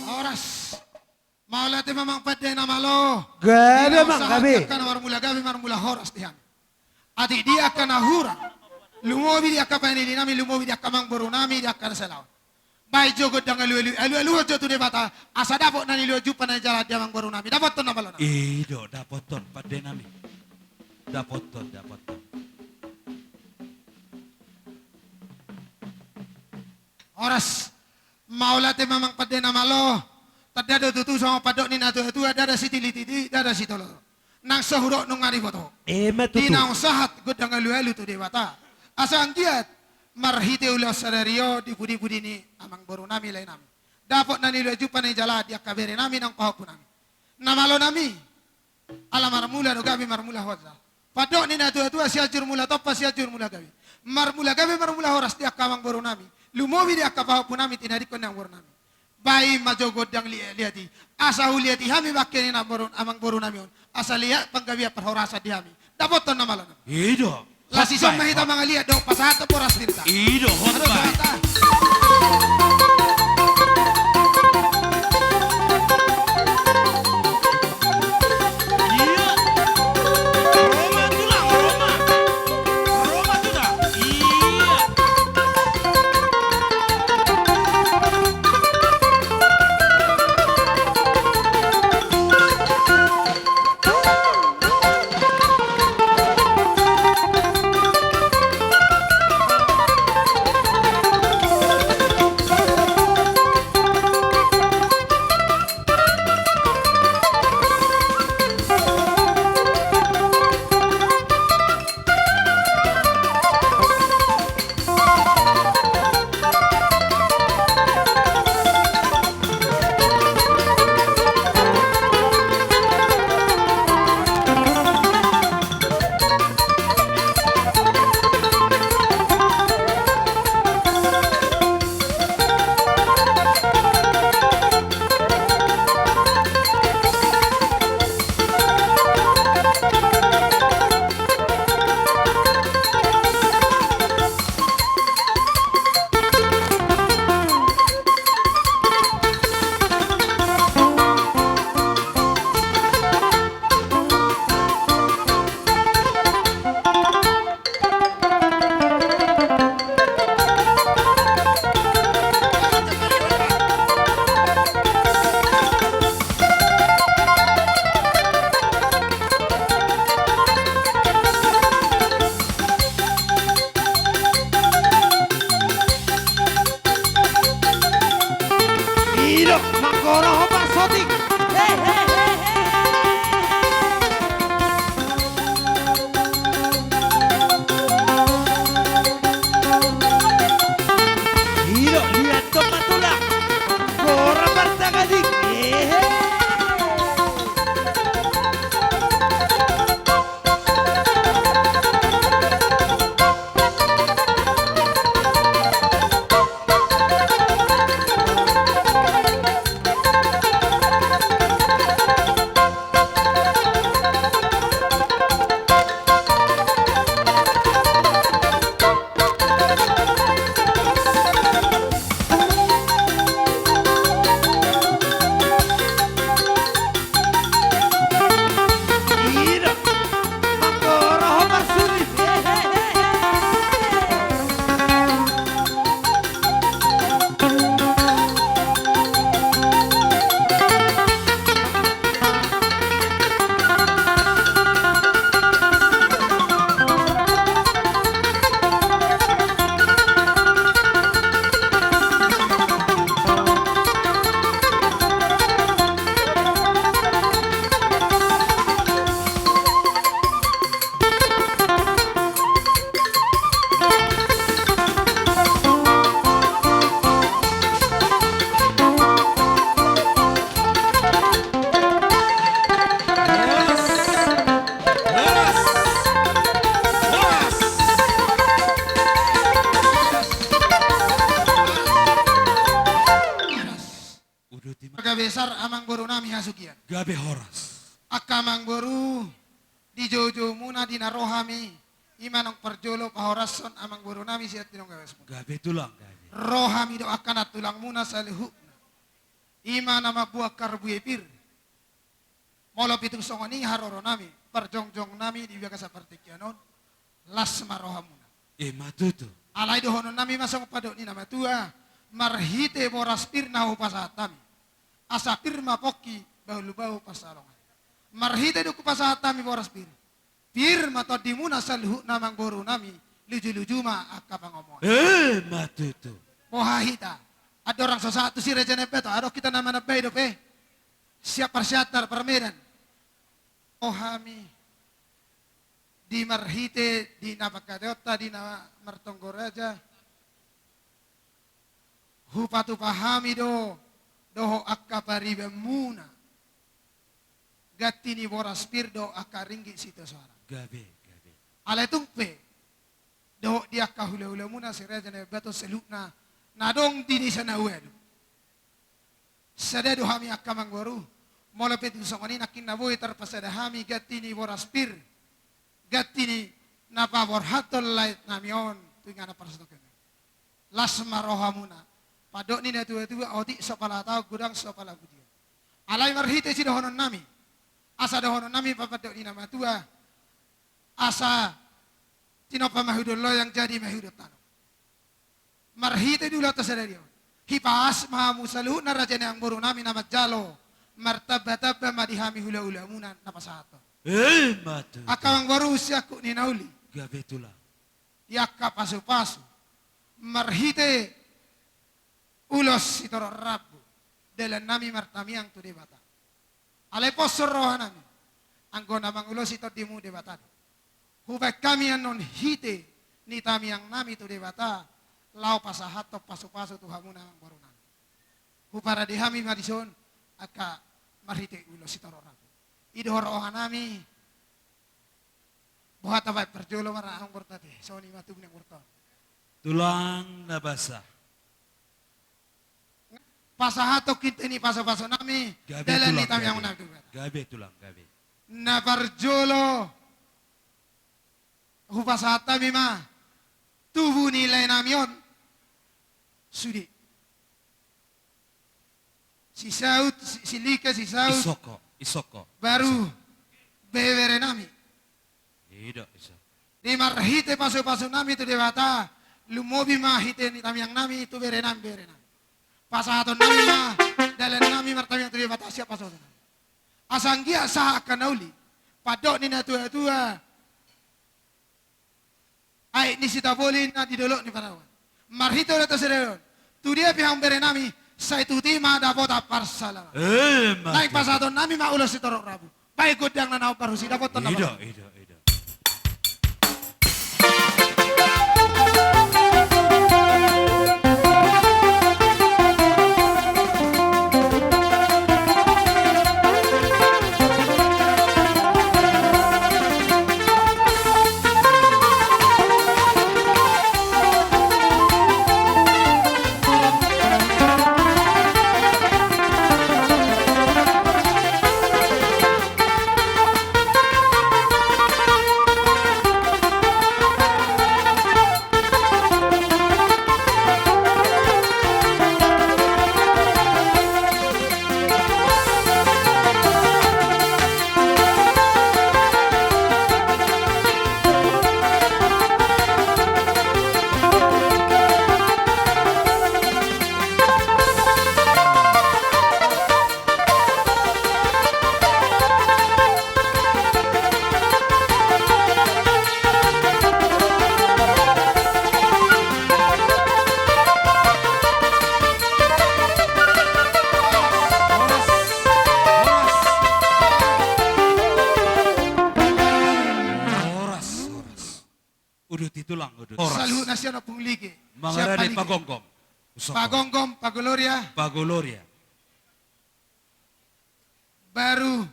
Horas. Mauliate ma amang pande na malo. Gabe, amang, gabe. Di naung sahat angka na marmula gabe, marmula horas di hami. Atik di angka na hurang, lumobi di angka pandidian nami, lumobi di angka amangboru nami, di angka na salaon. Baen jo gondang alualu, alualuhon jo tu Debata, asa dapot na niluluan, jumpa na nijalahan di amangboru nami. Dapothon na malo nami. I do, dapothon pande nami. Dapothon, dapothon. Horas. Mauliate ma amang pande na malo. Tanda do tutu songon pandok ni natuatua, ndada sitilitili, ndada sitoloto, nang so hudok nunga diboto. Ima tutu. Di naung sahat gondang alualu tu Debata, asa anggiat marhite ulaon sadari on, di pudipudi ni amangboru nami, lae nami, dapot na niluluan, jumpa na nijalahan di angka bere nami nang pahompu nami. Na malo nami. Ala marmula do gabe, marmula horas. Pandok ni natuatua, Sianjur Mula Tompa, Sianjur Mula Gabe. Marmula gabe, marmula horas di angka amangboru nami, lumobi di angka pahompu nami, tinadingkon ni amangboru nami. Baen ma jo gondang liatliat i, asa huliati hami bangke ni amangboru, amangboru nami on, asa liat panggabean parhorasan di hami. Dapothon na malo nami. I do. Las dison ma hita mangaliat dohot pasahathon boras tirta. I do, hot bae. Iya. Roma tulang, Roma. Roma tulang. Iya. I do, manggoro ho parsotik. He, he, he, he. I do, liat do ma tulang. Gora partagading. He, he. Besar amangboru nami hasugian. Gabe horas. Angka amangboru, di joujoumuna di na ro hami, i ma naung parjolo pahorashon amangboru nami sian tinonggawes muna. Gabe tulang, gabe. Ro hami dohot angka nantulangmuna saluhutna. I ma na mambuat harbue pir. Molo pe tung songon i haroro nami, parjongjong nami di bagasan partingkian on, las ma rohamuna. Ima tutu. Alai dohonon nami ma songon pandok ni na matua, marhite boras pir na hupasahat hami. Asa pir ma pongki, bahulbahul pansalongan. Marhite dung hupasahat hami boras pir. Pir ma tondimuna saluhutna amangboru nami, lujuluju ma angka pangomoan. Ima tutu. Boha hita. Andorang so sahat tu si Raja Naibato, adong hita na manambai dope. Siap parsiantar parmedan. O hami. Di marhite, di na pangkataionta, di na martonggo raja. Hupatupa hami do, dohot angka paribanmuna. Ganti ni boras pir dohot angka ringgit sitio soara. Gabe, gabe. Alai tung pe, dohot di angka hulahulamuna si Raja Naibato saluhutna, na adong di desa na ualu. Sada do hami angka amangboru, molo pe tung songon i nangkin na boi tarpasada hami ganti ni boras pir, ganti ni na paborhathon laet nami on, tu inganan parsatongkinan. Las ma rohamuna, pandok ni natuatua, otik so pala taon, godang so pala pujian. Alai marhite sidohonon nami, asa dohonon nami ma pandok ni na matua, asa tinompa ma hudon loyang, jadi ma hudon tano. Marhite di ulaonta sadari on, hipas ma hamu saluhutna raja ni amangboru nami na manjalo, martambatamba ma di hami hulahulamuna na pasahathon. Ima tutu. Angka amangboru, siangkup ni na uli. Gabe tulang. Di angka pasupasu, marhite ulos sitorop rambu, dalan nami martamiang tu Debata. Alai pos roha nami, anggo na mangulosi tondimu Debata do. Hubaen hami annon hite ni tamiang nami tu Debata, laho pasahathon pasupasu tu hamuna amangboru nami. Huparade hami ma dison, angka marhite ulos sitorop rambu. I do roha nami, boha tabaen parjolo ma ra amangboru ate, songon i ma tubu ni amangboru ate. Tulang na basa. Pasahathon hite ni pasupasu nami, gabe dalan ni tulang, tamiang gabe. Nami tu Debata. Gabe tulang, gabe. Na parjolo, hupasahat hami ma, tubu ni lae nami on, sude. Si Saut, si, si Like, si Saut. Isoko, isoko. Baru, isoko. Bebere nami. Ido, iso. Di marhite pasupasu nami tu Debata, lumobi ma hite ni tamiang nami tu bere nami, bere nami. Pasahaton nami ma, dalan nami martamiang tu Debata sian pasupasu nami. Asa anggiat sahat angka na uli, pandok ni natuatua, aek ni sitabolin na di dolok ni Panawan. Marhite ulaonta sadari on, tu dia pe hamu bere nami, sai tutu ma dapotan parsalaman. Ima tutu. Naeng pasahaton nami ma ulos sitorop rambu. Baen gondang na naung parhusip, dapotan na parhusip. Ido, ido, ido. Horas, horas. Udut i tulang, udut. Horas. Saluhutna sian Ompung Like. Mangarade siap Palike. Pagonggom. Usoko. Pagonggom, Pagoloria. Pagoloria. Baru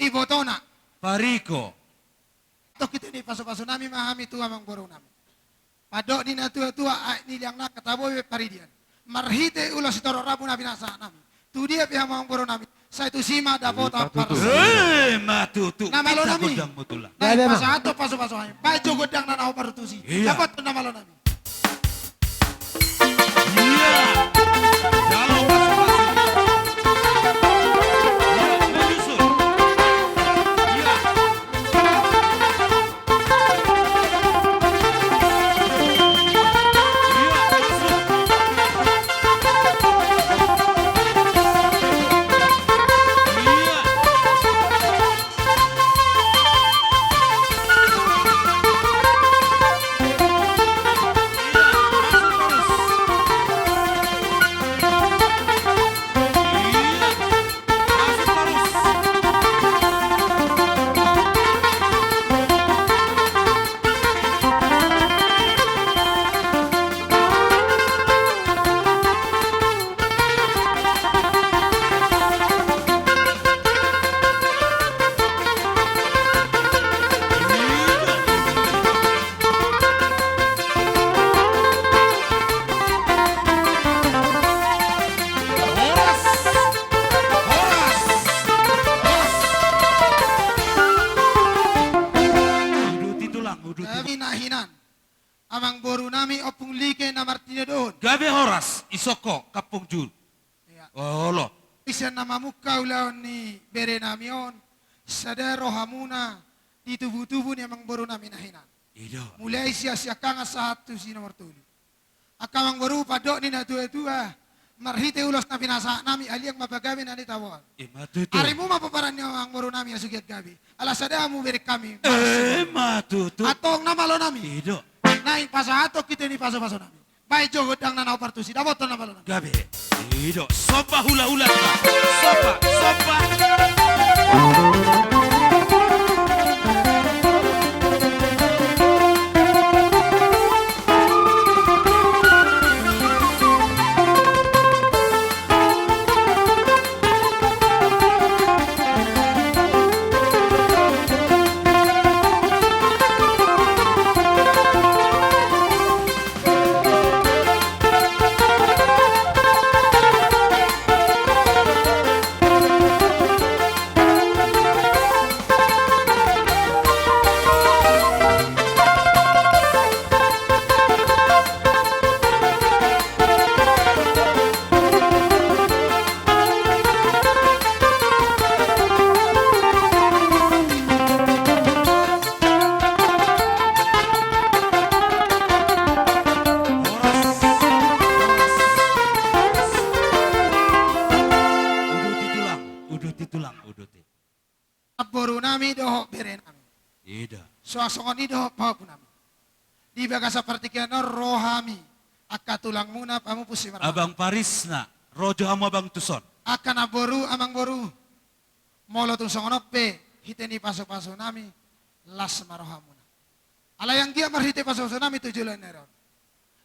ibotona. Pariko. Tokito ni pasupasu nami ma hami tu amangboru nami. Pandok ni natuatua, aek ni liang nangka tabo be paridian. Marhite ulos sitorop rambu na pinasahat nami. Tu dia pe hamu amang boru nami, sai tusi ma dapotan parsaoran. Ima tutu. Na malo nami. Naeng pasahathon pasupasu hami. Baen jo gondang na naeng partusi. Dapotan na malo nami. Uduti tulang, uduti. Hami na hinan, amang boru nami Ompung Like na martinodohon. Gabe horas, isongko, kampung jur. Olo. Sian na mamungka ulaon ni bere nami on, sada rohamuna di tubutubu ni amang boru nami na hinan. Mulai sian siangkangan sahat tu si nomor tolu. Angka amang boru, pandok ni natuatua, marhite ulos na pinasahat nami, aliang ma pagabe na nitaboan. Ima tutu. Arimu ma pomparan ni amang boru nami asugian gabe. Ala sada hamu bere hami. Ima tutu. Antong na malo nami. Naeng pasahathon hite ni pasupasu nami. Baen jo gondang na naeng partusi, dapotan na malo nami. Gabe. Ido. Somba hulahula. Somba, somba. Uduti tulang, uduti tulang, uduti. Boru nami dohot bere nami. Ida. Suang songon i dohot pahompu nami. Di bagasan partingkian on ro hami, angka tulangmuna pamupus si marma. Abang Parisna, ro jo hamu abang tuson. Angka namboru, amangboru. Molo tung songon on pe, hite ni pasupasu nami, las ma rohamuna. Alai anggiat marhite pasupasu nami tu joloan ni ari on,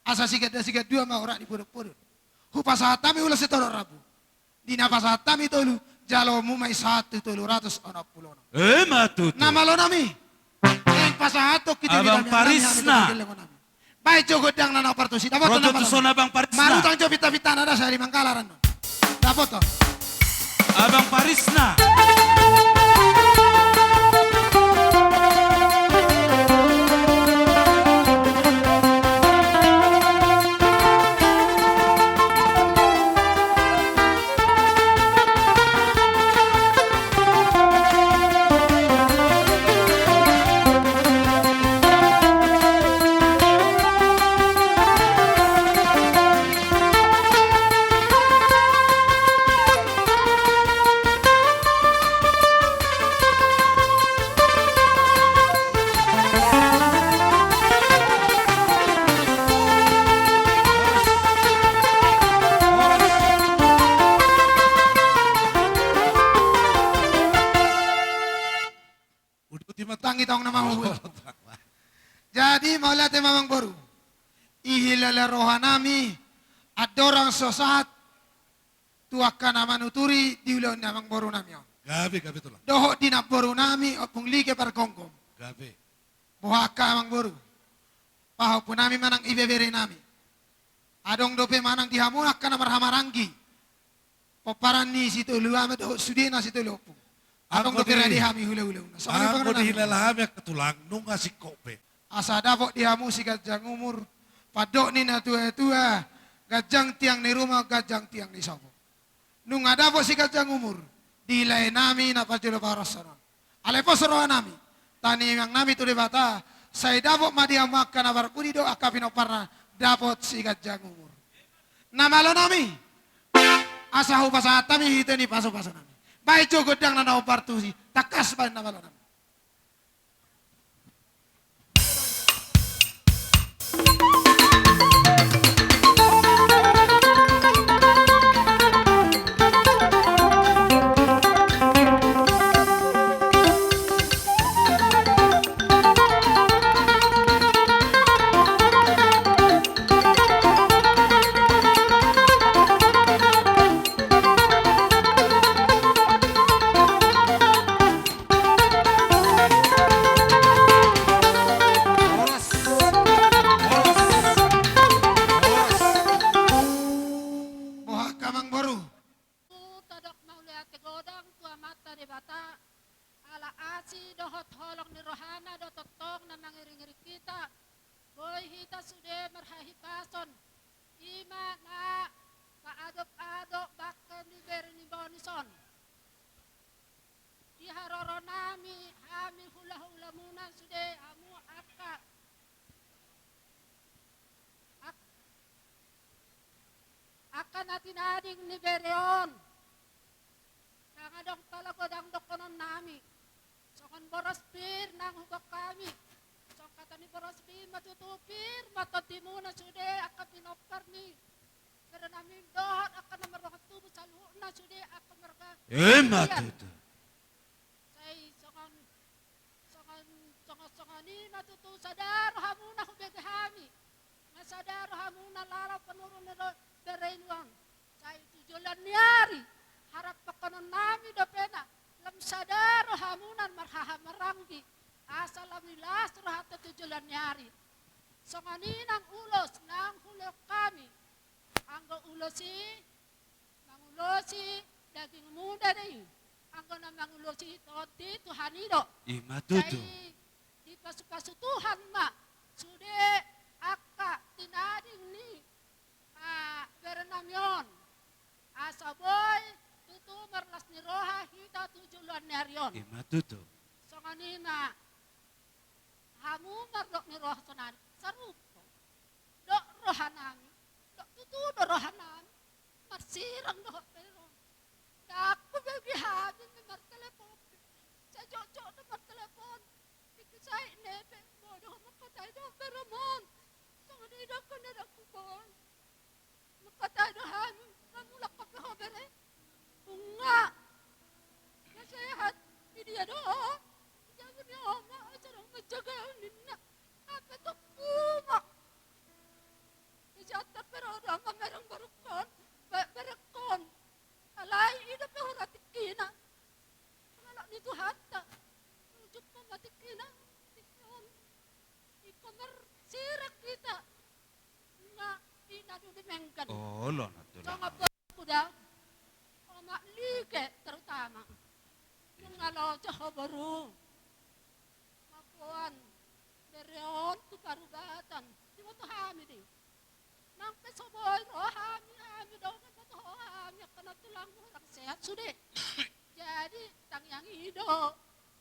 asa siganda sigandua ma horas ni podon podon. Hupasahat hami ulos sitolop rambu. Di na pasahat hami tolu, jalo hamu ma i sahat tu tolu ratus onom pulu onom. Ima tutu. Na malo nami. Naeng pasahathon hite ni dame nami. Abang Parisna. Baen jo gondang na naeng partusi. Dapotan na malo nami. Ro jo tuson abang Parisna. Marutang jo pintapinta na da sari manggalaran. Dapotan. Abang Parisna. Uduti ma tangi tong na mamu. Jadi mauliate ma amangboru. Ihilala roha nami andorang so sahat tu angka na manuturi di ulaon ni amangboru nami on. Gabe, gabe tulang. Dohot di namboru nami Ompung Like pargomgom. Gabe. Boha angka amangboru, pahompu nami manang ibebere nami. Adong dope manang di hamu angka na marhahamaranggi. Pomparan ni Sitolu Ama dohot sudena Sitolu Ompung. Adong dope rade hami hulahulauna. Songon i ma di pangaranami. Anggo dihilala hami angka tulang, nunga singkop be. Asa dapot di hamu si ganjang umur, pandok ni natuatua, ganjang tiang ni ruma, ganjang tiang ni sopo. Nunga dapot si ganjang umur di laenami na parjolo parhorasan on. Alai pos rohanami, tangiangnami tu Debata, sai dapot ma di hamu angka na parpudi dohot angka pinomparna, dapot si ganjang umur. Na malonami, asa hupasahat hami hita ni pasupasonami. Baen jo gondangna na hombar tusi, tangkas baen na malonami. Horas. Horas. Horas. Boha angka amangboru? Tadok mauliate godang tu Amanta Debata, ala asi dohot holong ni rohana do tongtong na mangiringiring hita, boi hita sude marhahipason, i ma na paadop-adop bangke ni bere ni bonis on. Di haroronami, hami hulahulamuna sude, hamu angka, ak-, angka na tinading ni bere on. Ndang adong pala godang dohononnami. Songon boras pir nang huboan hami. Songon hata ni boras pir ma tutu, pir ma tondimuna sude angka pinompar ni berenami dohot angka na mardongan tubu saluhutna sude angka marga. Ima tutu. Sai songon, songon, songon, songon i ma tutu sada rohamuna hubege hami. Nga sada rohamuna laho panurun ni ro-, bere i nuaeng. Sai tu joloan ni ari, haraphononnami dope na lam sada rohamuna marhaha maranggi, asa lam las rohanta tu joloan ni ari. Songon i nang ulos nang hulehon hami. Anggo ulos i mangulosi daging muda do i. Anggo na mangulosi Tondi Tuhan i do. Ima tutu. Sai dipasupasu Tuhan ma sude angka tinading ni, ah, berenami on. Asa boi tutu marlas ni roha hita tu joloan ni ari on. Ima tutu. Songon i ma hamu mardok ni roha sonari sarupa do rohanami. Dok tutu do rohanami. Marsirang dohot bere on. Ndang hubege hami be martelepon be. Sai jotjot do martelepon. Tingki sai nepe, bodo mangkatai do berem on. Songon i do angka na ndang huboi. Mangkatai do hami, na mulak hape ho bere? Nunga. Na sehat, di dia do? Di jabu ni oma, asa adong manjaga ninna. Hape tompu ma. Di sian tarpero do mamereng berengkon, be-, berengkon. Alai i dope hurang tingkina. Halak ni Tuhanta. Jumpa ma tingkina, tingki on. Ingkon marsirang hita. Nga i na dudimenggan. Olo na tulang. Songon boruku da. Omak Like terutama. Nunga loja ho boru. Mamboan bere on tu Parubatan. Diboto hami do i. Nang pe so boi ro hami, hami do na boto ho hami angka na tulang hurang sehat sude. Jadi tangiang i do.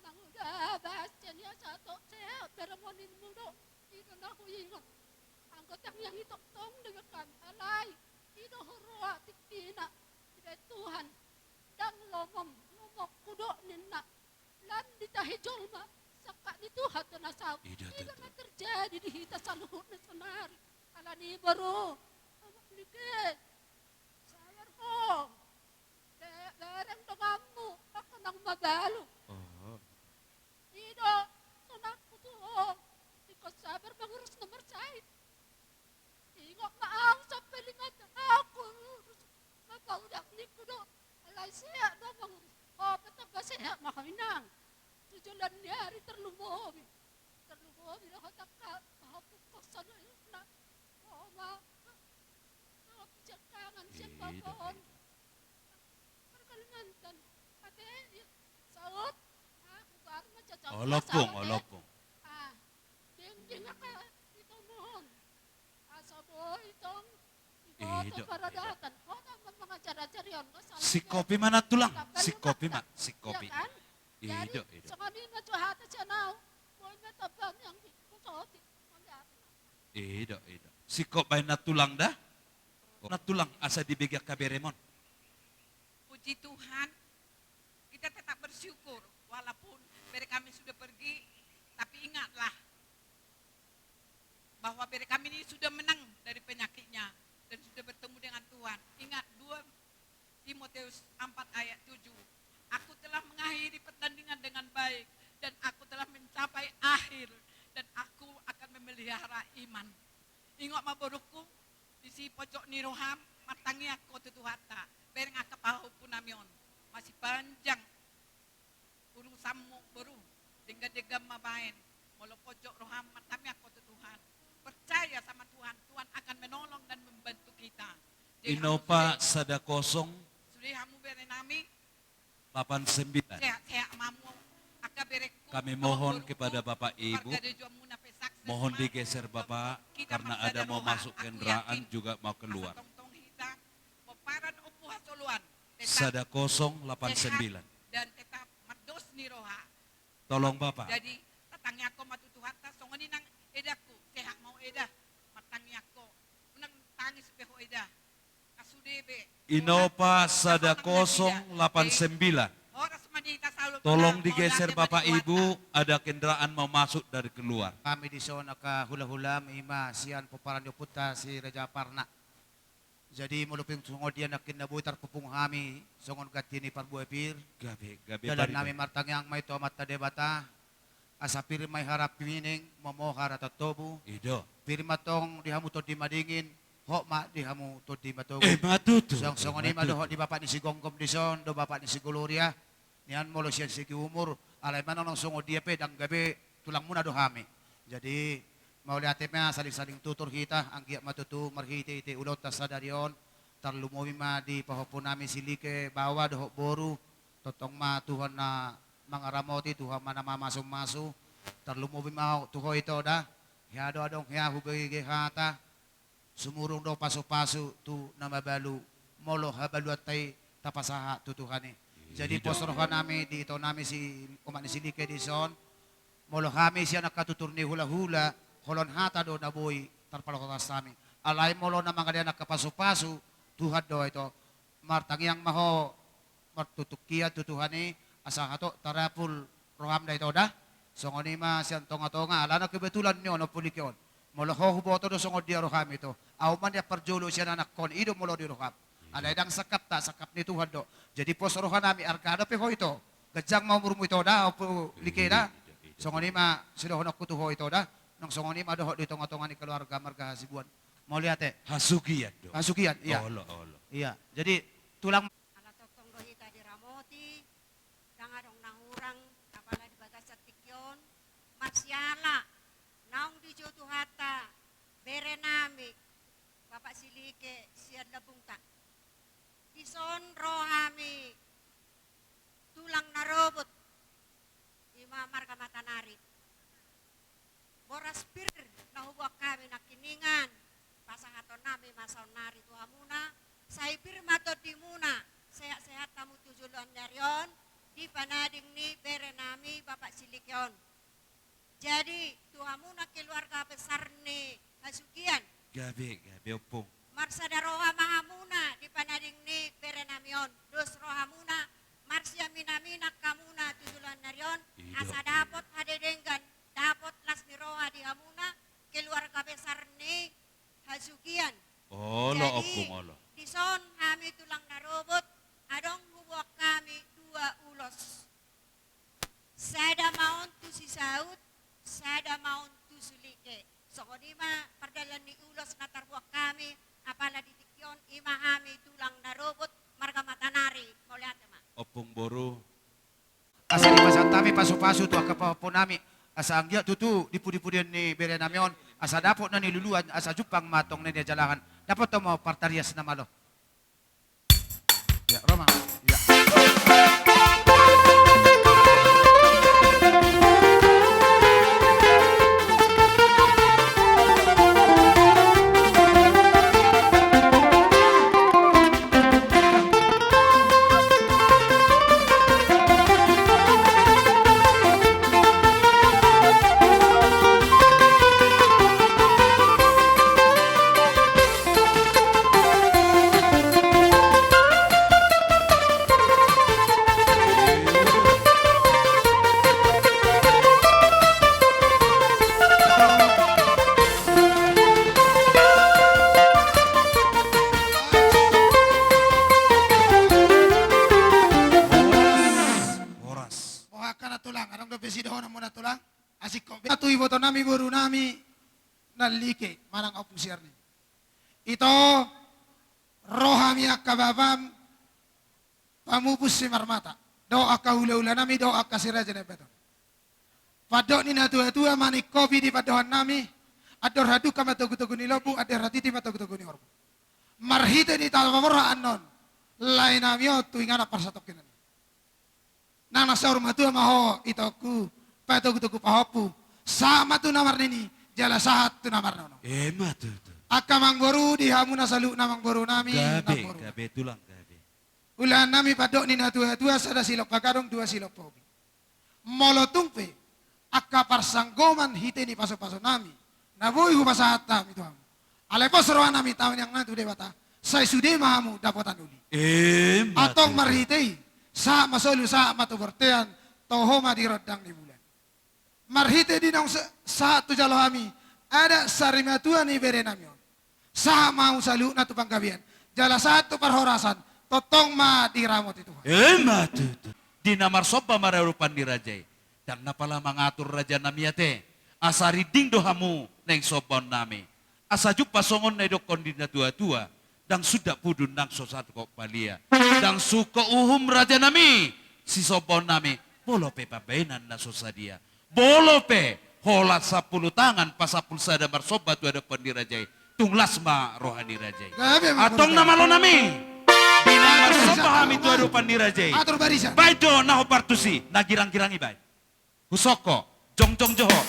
Nang uda baen sian i asa tok sehat berem on ninmu do. I do na huingot. Anggo tangiang i tongtong denggan hami. Alai i do huroha tingkina. Dibaen Tuhan. Ndang lomom, lomomku do ninna. Lan ditahi jolma, sangkap ni Tuhan do na saut. I do tutu. I do na terjadi di hita saluhutna sonari. Alani i boru, Omak Like. Sabar ho. Be-, bereng donganmu, angka nang mabalu. Oh. I do sonangku tu ho. Ingkon sabar mangurus nomor sait. Ingot ma au sampe lima taon au hurus. Mapaudang ningku do. Alai sehat do mangurus. Ho pe tamba sehat ma ho inang. Tu joloan ni ari tarlumobi. Tarlumobi do ho tangka. Ho pungkos sano inang. Ho ma. Ompung, olo ompung. Ah, dengdeng angka ito mohon. Asa boi tong. Ido, ido. Paradaton. Ho tong mangajar-ajarion. Singkopi ma nantulang. Singkopi ma, singkopi. Ido, ido. Songon i ma tu hata sian au. Boi ma tamba ni anggi. Kusoti. Ido, ido. Singkop baen nantulang da. Nantulang asa dibege angka beremon. Puji Tuhan, kita tetap bersyukur walaupun bere kami sudah pergi, tapi ingatlah bahwa bere kami ini sudah menang dari penyakitnya dan sudah bertemu dengan Tuhan. Ingat dua Timotius empat ayat tujuh, "Aku telah mengakhiri pertandingan dengan baik dan aku telah mencapai akhir dan aku akan memelihara iman." Ingot ma borungku, disi pojok ni roham, martangiang ho tu Tuhanta, bereng angka pahompu nami on. Masih panjang urusanmu boru, denggan-denggan ma baen, molo pojok roham martangiang ho tu Tuhan. Percaya sama Tuhan, Tuhan akan menolong dan membantu kita. Jadi, inopa sada kosong. Sude hamu bere nami, delapan sembilan. Sehat-sehat ma hamu, angka berengku. Kami mohon kepada Bapak Ibu, mohon digeser Bapak, karena ada mau masuk kendaraan juga mau keluar. Sada kosong delapan sembilan. Dan tetap mardos ni roha. Tolong Bapak. Jadi, tatangiangkon ma tu Tuhanta, songon i nang edangku, sehat ma ho eda, martangiangkon. Unang tangis be ho eda. Inopa sada kosong delapan sembilan. Tolong digeser Bapak Ibu, ada kendaraan mau masuk dari keluar. Kami dison angka hula-hula, ima sian pomparan ni ompunta si Raja Parna. Jadi molo pe songon dia nangkin na boi tarpupung hami songon ganti ni parbue pir. Gabe, gabe. Dalan nami martangiang ma i tu Amanta Debata. Asa pir ma i harapi mining, momo haraton tobu. Ido. Pir ma tong di hamu tondi madingin, hot ma di hamu tondi matogu. Ima tutu. Songon i ma dohot di bapak ni si Gomgom dison, dohot bapak ni si Gloria. Nian molo sian segi umur, alai manang songon dia pe ndang gabe tulangmuna do hami. Jadi mauliate ma, saling-saling tutur hita, anggiat ma tutu marhite-hite ulaonta sadari on, tarlumobi ma di pahompu nami si Like baoa dohot boru, tongtong ma Tuhan na mangaramoti, Tuhan ma na mamasu-masu, tarlumobi ma tu ho ito da, hea do adong hea hubege hata, sumurung do pasu-pasu tu na mabalu, molo habaluanta i tapasahat tu Tuhan i. Jadi pos roha nami di ito nami si omak ni si Like dison, molo hami sian angka tutur ni hula-hula, holong hata do na boi tarpalotas hami. Alai molo na mangalean angka pasu-pasu, Tuhan do ito, martangiang ma ho, martutukian tu Tuhan i, asa hatop tarapul roham da ito da. Songon i ma sian tonga-tonga, alana kebetulan ni on Ompu Like on. Molo ho huboto do songon dia roham ito. Au ma nian parjolo sian anakkon, i do molo di roham. Alai ndang sangkapta, sangkap ni Tuhan do. Jadi pos roha nami, arga dope ho ito. Ganjang ma umurmu ito da, Ompu Like da. Songon i ma sidohononku tu ho ito da. Nang songon i ma dohot di tonga-tonga ni keluarga marga Hasibuan. Mauliate. Hasugian do. Hasugian, iya. Olo, olo. Iya. Jadi tulang. Ala tongtong do hita diramoti, ndang adong na hurang, apala di bagasan tingki on, marsiala naung dijou Tuhanta bere nami, Bapak si Like sian lambungta. Dison ro hami tulang na robot, ima marga Matanari. Boras pir na huboan hami nangkiningan, pasahaton nami ma saonnari tu hamuna, sai pir ma tondimuna, sehat-sehat hamu tu joloan ni ari on, di panading ni bere nami Bapak si Like on. Jadi tu hamuna keluarga besar ni Hasugian. Gabe, gabe Ompung. Marsada roha ma hamuna di panading ni bere nami on, dos rohamuna, marsiaminaminan hamuna tu joloan ni ari on, asa dapot hadedenggan, dapot las ni roha di hamuna, keluarga besar ni Hasugian. Olo Ompung, olo. Jadi dison hami tulang na robot, adong huboan hami dua ulos. Sada ma on tu si Saut, sada ma on tu si Like. Songon i ma pardalan ni ulos na tarboan hami, apala di tingki on, ima hami tulang na robot marga Matanari. Mauliate ma. Ompung boru. Asa dipasahat hami pasu-pasu tu angka pahompu nami, asa anggiat tutu di pudi-pudian ni bere nami on, asa dapot na niluluan, asa jumpang ma tong na niajalahan. Dapothon ma partarias na malo. Ya, Roma. Ya. ibotonami, borunami, Nallike manang Ompu Siarni. Ito, ro hami angka bapam, pamupus Simarmata, dohot angka hulahulanami, dohot angka si Raja Nabaton. Pandok ni natuatua, maningkopi di pandohannami, andor hadungka ma togutogu ni lombu, andor hatiti ma togutogu ni horbo. Marhite ni tapaborhat annon, laenami on tu inganan parsatongkinan i. Nang na saur matua ma ho, itongku, patogutogu pahompu, sahat ma tu na marnini, jala sahat tu na marnono. Ima tutu. Angka amangboru, di hamu na saluhutna amangborunami, gabe, namboru. Gabe tulang, gabe. Ulaannami pandok ni natuatua, sada silompa gadong, dua silompa ubi. Molo tung pe angka parsanggoman hite ni pasupasonami, na boi hupasahat hami tu hamu, alai pos rohanami tangiangnami tu Debata, sai sude ma hamu dapotan uli. Ima tutu. Antong marhite i, sahat ma solu, sahat ma tu bontean, toho ma di rondang ni bulan. Marhite di naung sa-, sahat tu jalo hami, adat sarimatua ni berenami on, sahat ma hamu saluhutna tu panggabean, jala sahat tu parhorasan, tongtong ma diramoti Tuhan. Ima tutu. Di na marsomba maradopan ni raja i, ndang na pola mangatur rajanami ate, asa rinding do hamu naeng sombaonnami. Asa jumpang songon na nidokkon ni natuatua, ndang sundat pudun nang so sangkot palia, ndang sungkot uhum rajanami, sisombaonnami, molo pe pambahenan na so sadia. Molo pe holan sampulu tangan pasampul sada marsomba tu adopan ni raja i, tung las ma roha ni raja i. Gabe ma. Antong na malonami, di na marsomba hami tu adopan ni raja i, atur barisan. Baen do na hombar tusi, na girang-girang i baen. Husongko, jongjong jo ho.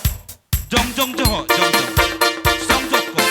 Jongjong jo ho, jongjong. Jongjong ho.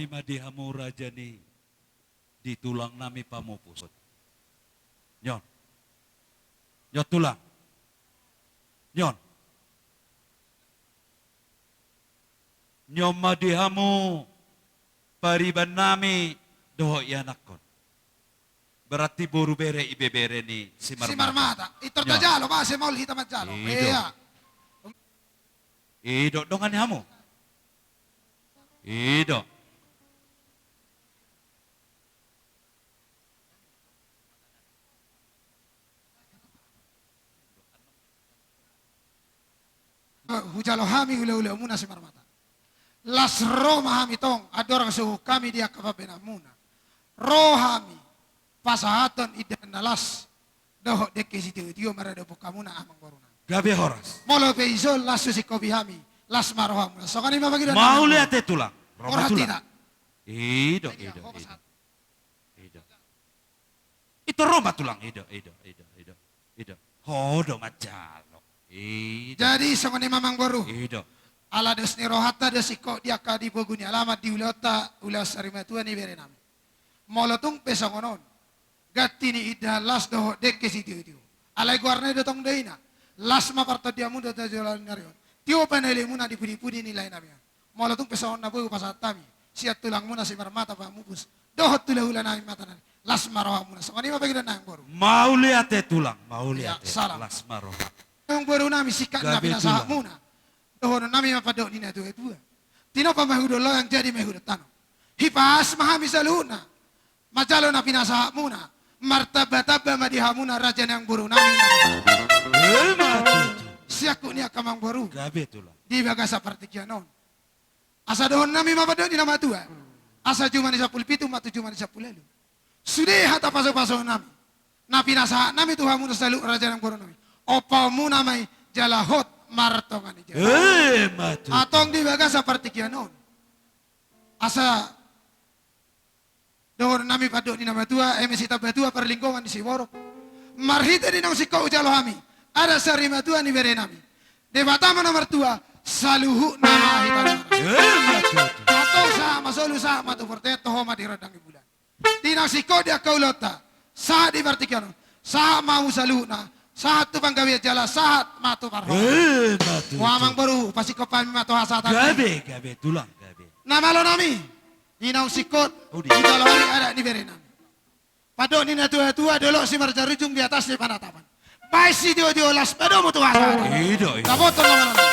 Ma di hamu raja ni, di tulang nami pamupus. Nion. Nion tulang. Nion. Nion ma di hamu pariban nami dohot ianakkon. Berarti boru bere, ibebere ni Simarmata. Simarmata. Intor tajalo ma, asa maol hita manjalo. Ido. Ia. Ido, dongan ni hamu. Ido. Hujalo hami hulahula muna Simarmata. Las ro ma hami tong, andorang so hami di angka pambahenanmuna. Ro hami pasahathon indahan na las dohot dengke sitiotio maradophon hamuna amangboruna. Gabe horas. Molo pe ison las husingkopi hami, las ma rohamuna. Songon i ma pangidoan. Mauliate tulang. Ro ma tulang. Ido, ido, ido. Ido. Ito ro ma tulang, ido, ido, ido, ido, ido. Ho do manjalo. Ido. Jadi songon i ma amangboru. Ido. Ala dos ni rohanta do singkop di angka di pogu ni alaman di ulaonta, ulaon sarimatua ni berenami. Molo tung pe songon on, ganti ni indahan las dohot dengke sitiotio. Alai goarna i do tong do ina. Las ma partondianmuna dohot joloan ni ari on. Tio panaelimuna di pudipudi ni laenami. Molo tung pe songon na boi hupasahat hami sian tulangmuna Simarmata pamupus dohot hulahulanami mata nari, las ma rohamuna. Songon i ma pangidoannami amangboru. Mauliate tulang, mauliate. Ia, salam. Las ma roha. Amangborunami, singkat na pinasahatmuna. Dohononnami ma pandok ni natuatua. Tinompa ma hudon loyang, jadi ma hudon tano. Hipas ma hami saluhutna. Manjalo na pinasahatmuna. Martambatambaha ma di hamuna raja ni amangborunami. Ima tutu. Siangkup ni angka amangboru. Gabe tulang. Di bagasan partingkian on. Asa dohononnami ma pandok ni na matua. Asa jumadi sampulu pitu ma tu jumadi sampulu ualu. Sude hata pasupasonami. Na pinasahatnami tu hamuna saluhut raja ni amangborunami. Ompaonmuna ma i jala hot martonga ni jabu. Ima tutu. Antong di bagasan partingkian on. Asa dohononnami pandok ni na matua, eme sitambatua parlinggoman ni siborok. Marhite di naung singkop hujalo hami adat sarimatua ni berenami. Debata ma na martua, saluhutna ma hita. Ima tutu. Antong sahat ma solu, sahat ma tu bontean, toho ma di rondang ni bulan. Di naung singkop di angka ulaonta, sahat di partingkian on, sahat ma hamu saluhutna, sahat tu panggabean jala sahat ma tu parhorasan. Ima tutu. Amangboru, pasingkop hami ma tu hasahaton. Gabe, gabe tulang, gabe. Na malonami. Di naung singkop, oh, di hujalo hami adat ni berenami. Pandok ni natuatua, Dolok Simarjarujung di atas ni panatapan. Baen sitiotio, las ma domu tu hata. Ido, ido. Dapoton nama nama.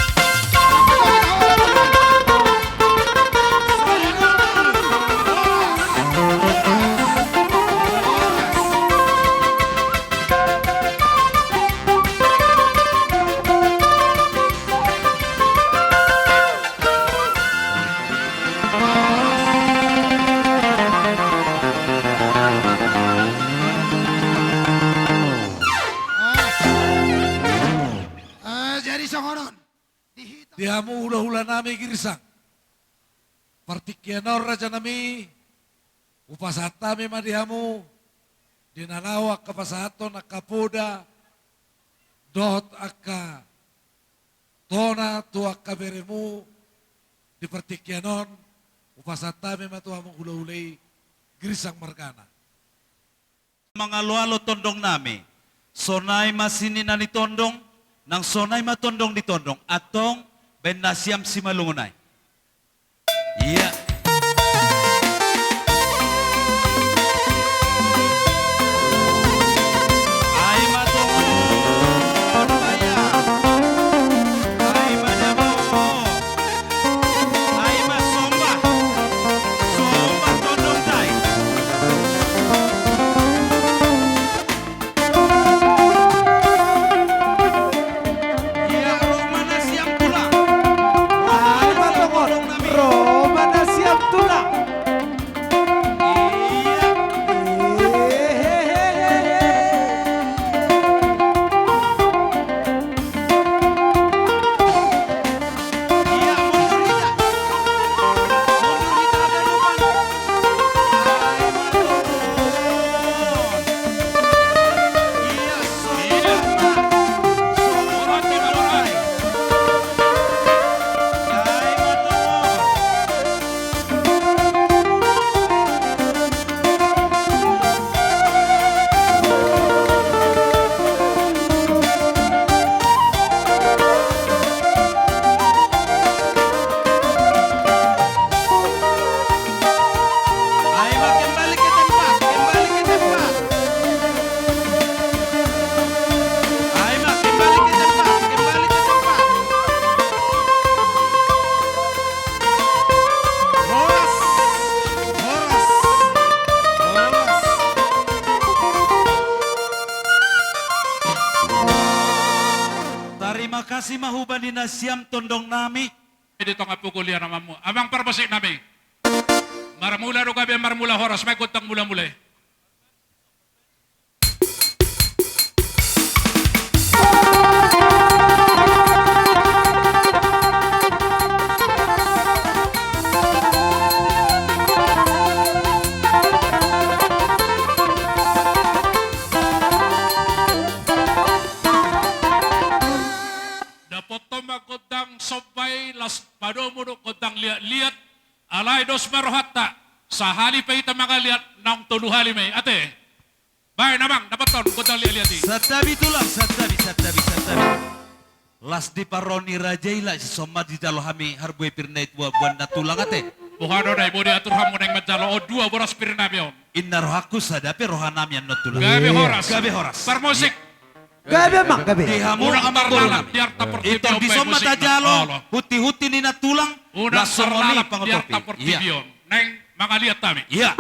Eh, jadi songon on. Di hita. Di hamu hulahula nami Girsang. Partingkian on raja nami, hupasahat hami ma di hamu, di na laho angka pasahaton angka poda, dohot angka tona tu angka beremu, di partingkian on, hupasahat hami ma tu hamu hulahula i, Girsang margana. Mangaloalo tondong nami. Sonai ma sinina ni tondong, nang sonai ma tondong ni tondong. Antong, baen nasiam simalungun ai. Ia. Ai ma tongon, baya. Ai ma dabo. Ai ma somba. Somba tondong tai. Ia, ro ma nasiam tulang. Ai ma tongon. Ro ma nasiam. Huba ni nasiam tondong nami. Di tonga pukul ia namamu. Amang parmusik nami. Marmula do gabe marmula horas, baen gondang mula-mula i. Dapothon ma gondang somba i, laos padomu do gondang liat-liat. Alai dos ma rohanta, sahali pe hita mangaliat, naung tolu hali ma i, ate. Baen amang, dapothon gondang liat-liat i. Santabi tulang, santabi, santabi, santabi. Las di parro ni raja i, las si somba dijalo hami harbue pir na i tu boan na tulang, ate. Boha do na i, boi diatur hamu naeng manjalo on, dua boras pir nami on. Inna rohangku sada pe roha nami annon tulang. Gabe horas. Gabe horas. Parmusik. Gabe amang, gabe. Di hamu amang boru nami. Intor dison ma tajalo hunti-hunti ni na tulang. Unang las songon i tarlalap di pangotopi. Ia. Naeng mangaliat hami. Ia.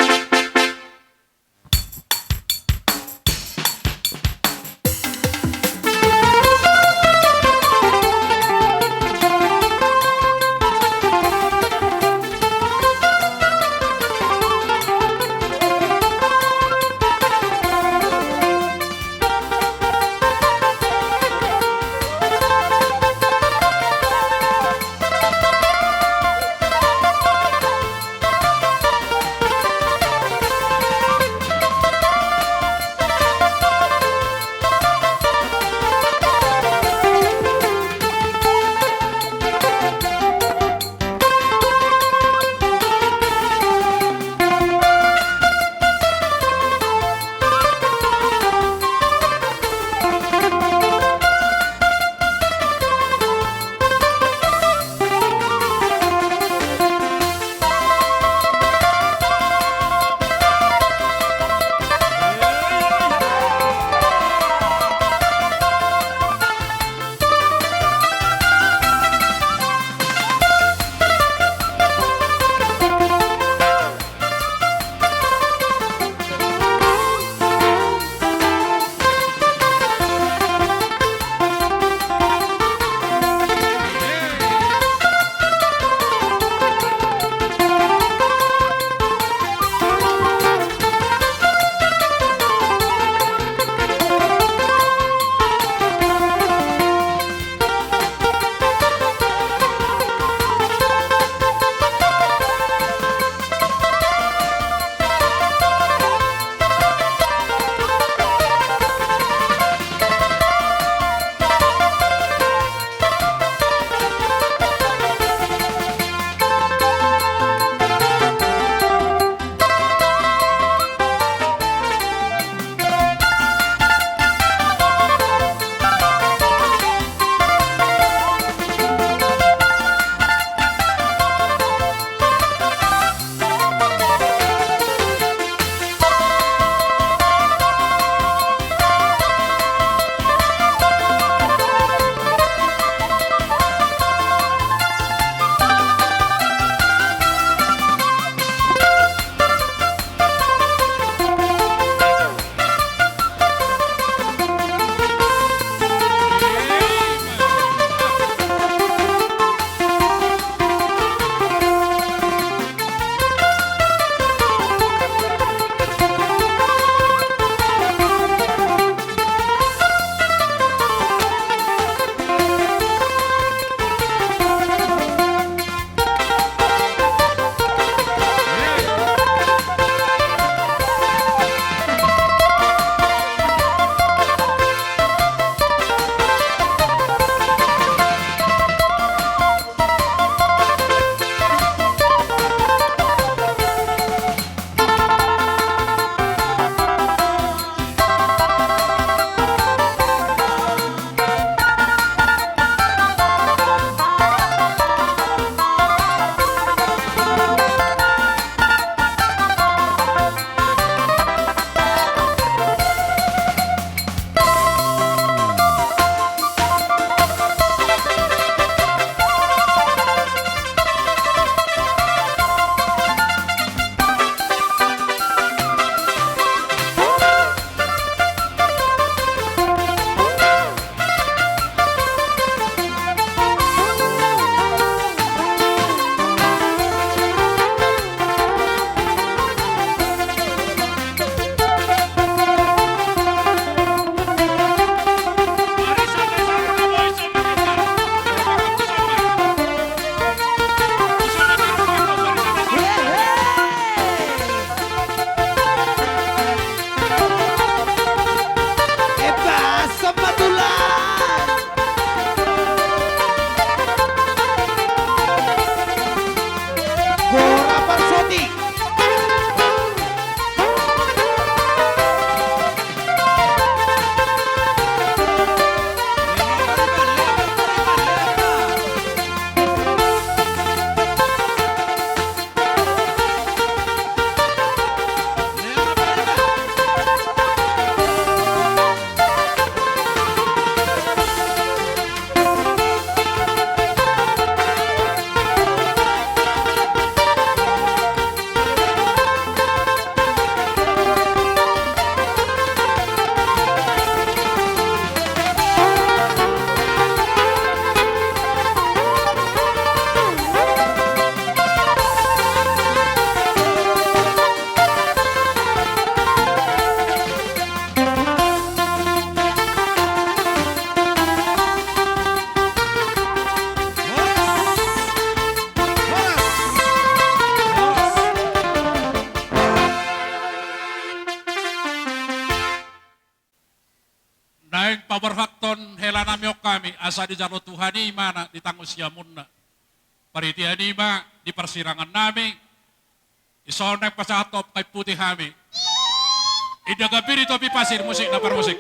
Asa dijalo Tuhan i ma na di tangan siamunna. Paritian i ma di parsirangan nami. Dison naeng pasahat tu kain putih hami. Inda gambir i topi pasir, musik na parmusik.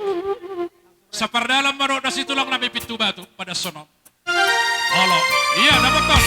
Sapardalan ma dohot na situlang nami Pintu Batu, pada sonon. Olo. Ia, dapothon.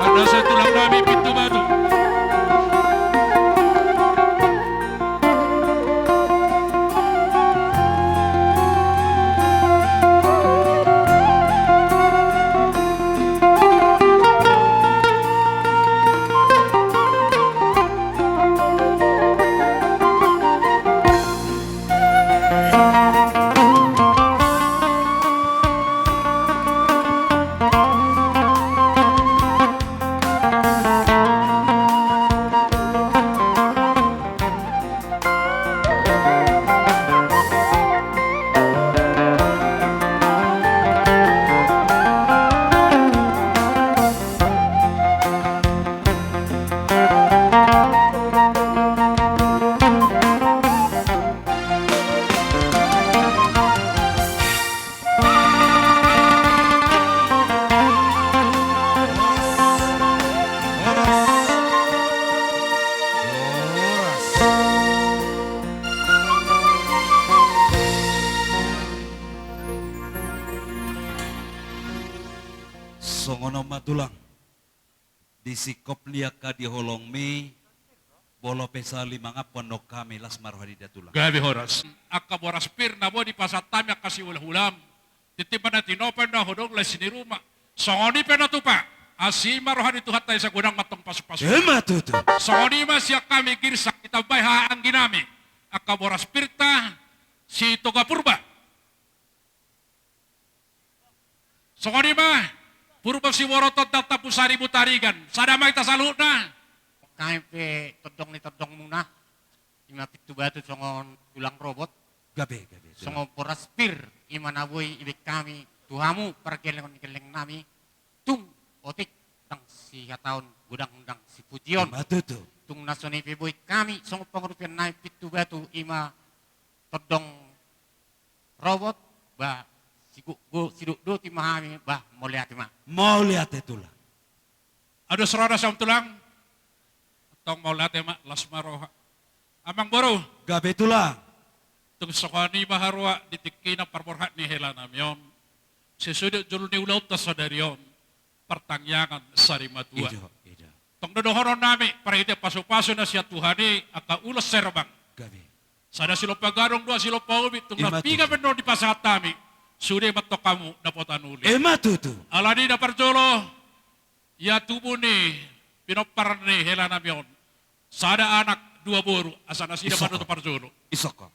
Pada sai tulang nami Pintu Batu. Songon on ma tulang. Di singkop ni angka di holongmi, molo pe sahali mangan pe annon hami, las ma roha ni da tulang. Gabe horas. Angka boras pir na boi dipasahat hami angka sihulahulam. Tintin ma na tinopa, na hodong laos siniruma. Songon i pe na tupa. Asi ma roha ni Tuhanta i, sai godang ma antong pasupasu. Ima tutu. Songon i ma sian hami Girsang, ditambai haha anggi nami. Angka boras pirta Sitoga Purba. Songon i ma, Purba Siborot, Tondang Tampuboto, Saribu Tarigan. Sada ma hita saluhutna. Hami pe tondong ni tondongmuna, ima Pintu Batu songon tulang robot. Gabe, gabe, tulang. Songon boras pir, ima na boi dibaen hami tu hamu pargellengkon ni gelleng nami. Tung otik ndang sihataon, godang ndang sipujion. Ima tutu. Tung na songon i pe boi hami songon pangurupion nami Pintu Batu, ima tondong robot, bah, sigo-, go-, sidok doti ma hami, bah, mauliate ma. Mauliate tulang. Ados roha da sian tulang. Tong mauliate ma, las ma roha. Amang boru. Gabe tulang. Tung songon i ma haroa di tingki na parborhat ni hela nami on. Sesuai dohot jolo ni ulaonta sadari on. Partangiangan sari matua. Ido, ido. Tong do dohonon nami, parhite pasupasu na sian Tuhan i, angka ulos serbang. Gabe. Sada silompa gadong, dua silompa ubi, tung na piga pe annon dipasahat hami, sude ma antong hamu dapotan uli. Ima tutu. Alani na parjolo, ia tubu ni pinompar ni hela nami on. Sada anak, dua boru, asa nasida ma do tu parjolo. Isok ho.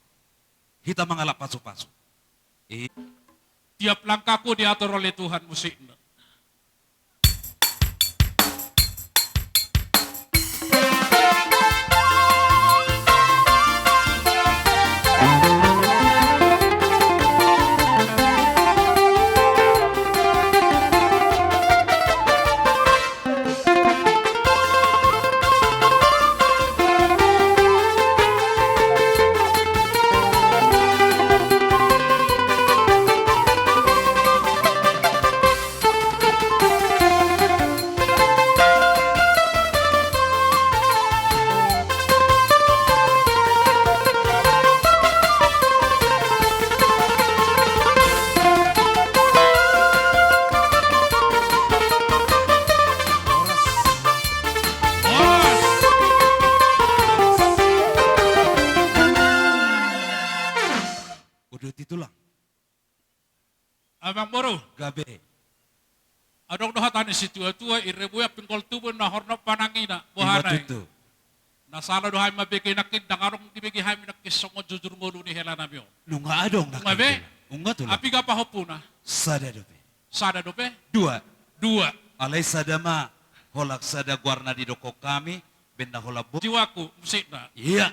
Hita mangalap pasupasu. I. Tiap langkahku diatur oleh Tuhan musikna. Udah titulang. Amang boru. Gabe. Adong do hata ni situatua, irrebui amping gol tubu na hornop panangina, boha nai. Ima tutu. Na sala do hami mambege nangkin, ndang adong dibege hami nangkin songon jujur ngolu ni hela nami on. Nunga adong nangkin. Nunga be? Nunga tulang. Apiga pahompuna? Sada dope. Sada dope? Dua. Dua. Alai sada ma, holan sada goarna didokkon hami, baen na holan bo. Jiwaku, musikna. Ia.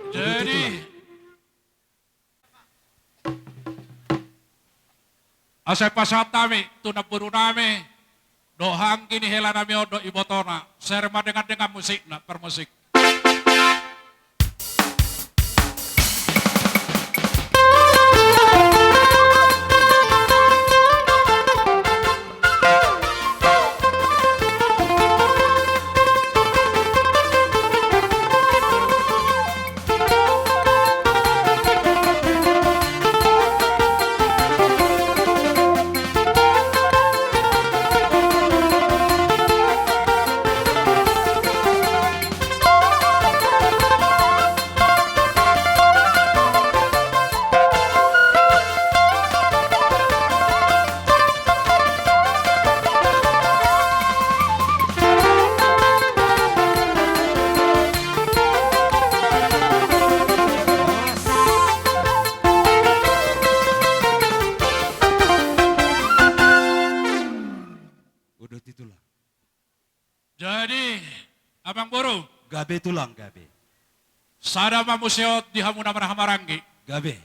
Jadi, asa pasahat hami tu namboru nami, dohot anggi ni hela nami on dohot ibotona, sere ma dengan-dengan musikna, parmusik. Udah titulang. Jadi, amang boru. Gabe tulang, gabe. Sada ma muse on di hamu na marhahamaranggi. Gabe.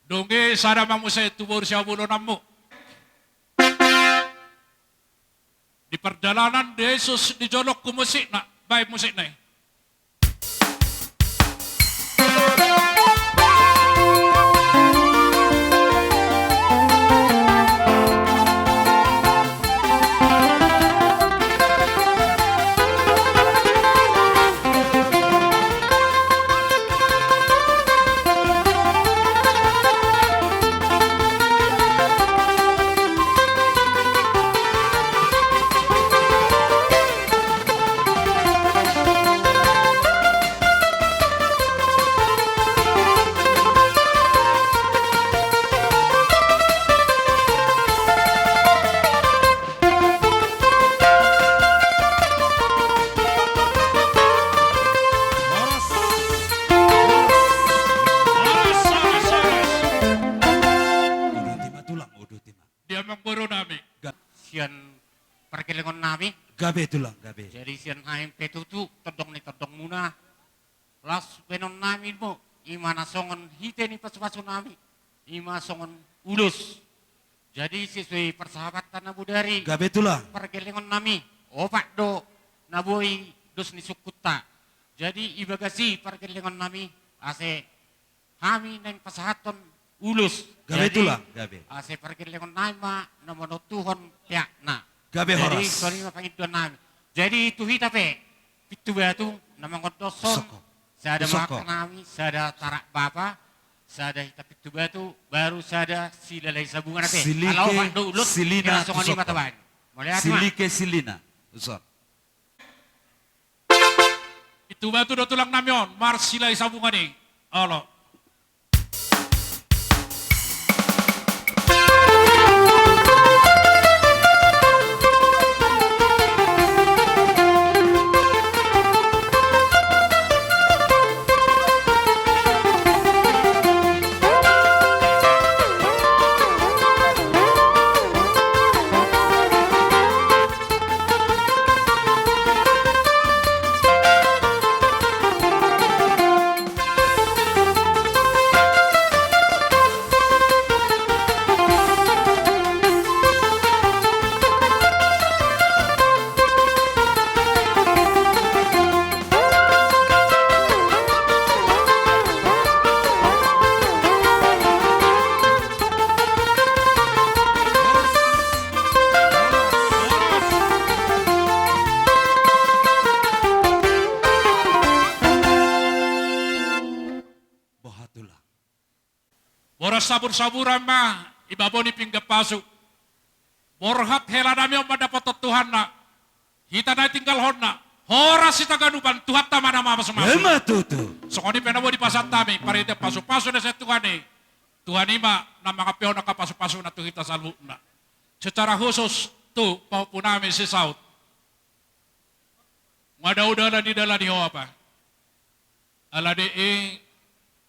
Dung i sada ma muse tu boru sihabolononmu. Di pardalanan Jesus di jolongku musikna, baen musikna i. Amangboru nami. Ga- Sian pargellengon nami. Gabe tulang, gabe. Jadi sian hami pe tutu tondong ni tondongmuna. Laos baenon nami do, ima na songon hite ni pasupasu nami, ima songon ulos. Jadi sesuai parsahabatan na bodari. Gabe tulang. Pargellengon nami, opat do na boi dos ni sungkunta. Jadi i bagas i pargellengon nami, ase hami naeng pasahathon ulos. Gabe tulang, gabe. Jadi ase pargellengon nami ma na manontuhon peakna. Gabe horas. Jadi songon i ma pangindoan nami. Jadi tu hita pe pintu batu na mangondoshon. Sada mangangka nami, sada tarak bapa, sada hita pintu batu, baru sada Silalahi Sabungan ate. Silike, ala opat do ulos, silina, songon i ma tabaen. Mauliate ma. Silike, silina. Uson. Pintu batu do tulang nami on, marsilai sabungan i. Olo. Boha tulang. Boras sabur-saburan ma i babo ni pinggan pasu. Borhat hela nami on mandapothon Tuhanna. Hita na tinggalhonna, horas hita ganupan, Tuhanta ma na mamasu-masu. Ima tutu. Songon i pe na boi dipasahat nami, parhite pasu-pasu na sian Tuhan i. Tuhan i ma na mangampehon angka pasu-pasuna tu hita saluhutna. Secara khusus tu pahompu nami si Saut. Nga dao dalan i dalan ni ho apa? Alani i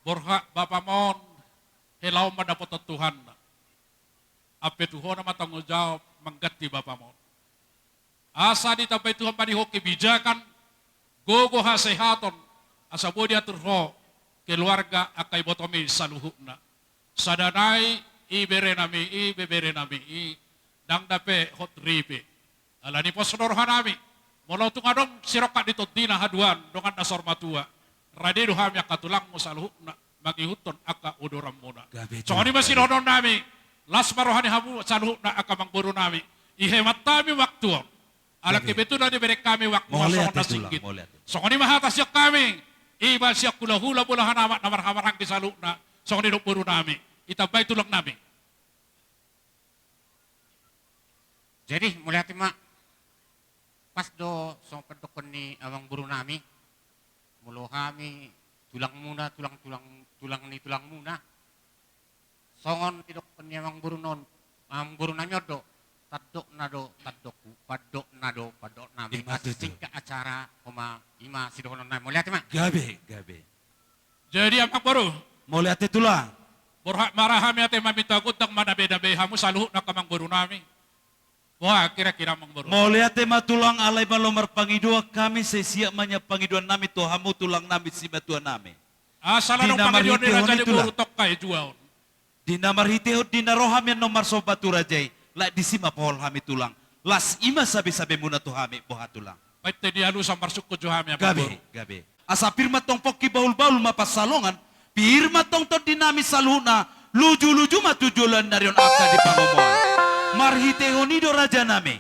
borhat bapam on hela on mandapothon Tuhanna. Ampe tu ho nama tanggung jawab mangganti bapam on. Asa ditambai Tuhan ma di ho kebijakan, gogo, hasehaton, asa boi diatur ho keluarga angka ibotom i saluhutna. Sada nai, ibebere nami, ibebere nami i, ndang dope hot ripe. Alani pos do roha nami, molo tung adong sirongkap ni tondina haduan dongan na saur matua, rade do hami angka tulangmu saluhutna mangihuthon angka uduranmuna. Songon i ma sidohonon nami, las ma roha ni hamu saluhutna angka amangboru nami. Ihemat hami waktu on. Ala kebetulan dibereng hami waktu on songon na singgit. Songon i ma hata sian hami, iba sian hulahula, bolahan amak na marhahamaranggi saluhutna. Songon i do boru nami. Itambai tulang nami. Jadi mauliate ma. Pas do songon pandokkon ni amangboru nami. Molo hami tulangmuna, tulang-tulang, tulang ni tulangmuna. Songon didokkon ni amangboru on, amangboru nami on do. Tandokna do tandokku, pandokna do pandok nami. Ima tutu. Singkat acara, homa, ima sidohonon nami. Mauliate ma. Gabe, gabe. Jadi amangboru. Mauliate tulang. Borhat ma ra hami ate maminta gondang mandabe-dabe hamu saluhutna angka amangboru nami. Boha kira-kira amangboru? Mauliate ma tulang, alai malo marpangidoan hami, sai siap ma nian pangidoan nami tu hamu tulang nami simatua nami. Asa na adong pangidoan ni raja ni boru tongka i jua on. Di na marhitehon di na ro hami annon marsomba tu raja i, laos disi ma pohol hami tulang. Las i ma sabe-sabemuna tu hami, boha tulang. Baen te di alusan marsungkun jo hami amangboru. Gabe, gabe. Asa pir ma tong pongki, bahul-bahul ma pansalongan, pir ma tong tondi nami saluhutna, luju-luju ma tu joloan ni ari on angka di pangomoan. Marhitehon i do raja nami,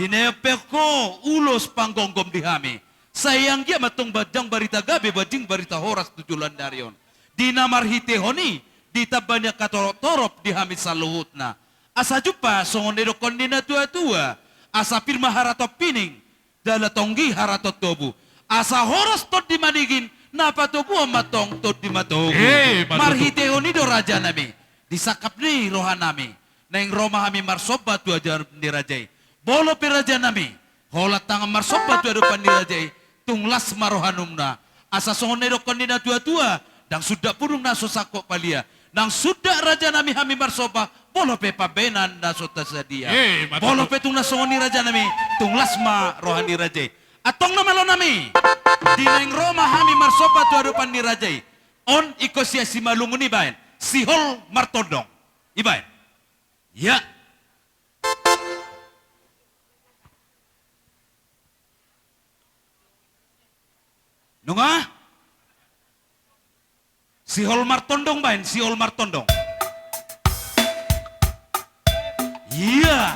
di na iampe ho ulos panggomgom di hami. Sai anggiat ma tong banjang barita gabe, banjing barita horas tu joloan ni ari on. Di na marhitehon i, ditamba ni angka torop-torop di hami saluhutna. Asa jumpang songon na nidokkon ni na tua-tua, asa pir ma haraton pining, jala tonggi haraton tobu. Asa horas tondi manigin, na patoguhon ma tong tondi matogu. Ima tutu. Marhitehon i do raja nami, di sangkap ni roha nami, naeng ro ma hami marsomba tu adopan ni raja i. Molo pe raja nami, holan tangan marsomba tu adopan ni raja i, tung las ma rohanami. Asa songon na nidokkon ni na tua-tua, ndang sundat pudung na so sangkot palia. Nang sundat raja nami hami marsomba, Molo pe pambahenan na so tasadia. Eh, ima tutu. Molo pe tung na songon i raja nami, tung las ma roha ni raja i. Antong na malo nami, di naeng ro ma hami marsomba tu adopan ni raja i. On ingkon sian Simalungun i baen, Sihol Martondong. I baen. Ia. Nunga? Sihol Martondong baen, Sihol Martondong. Ia.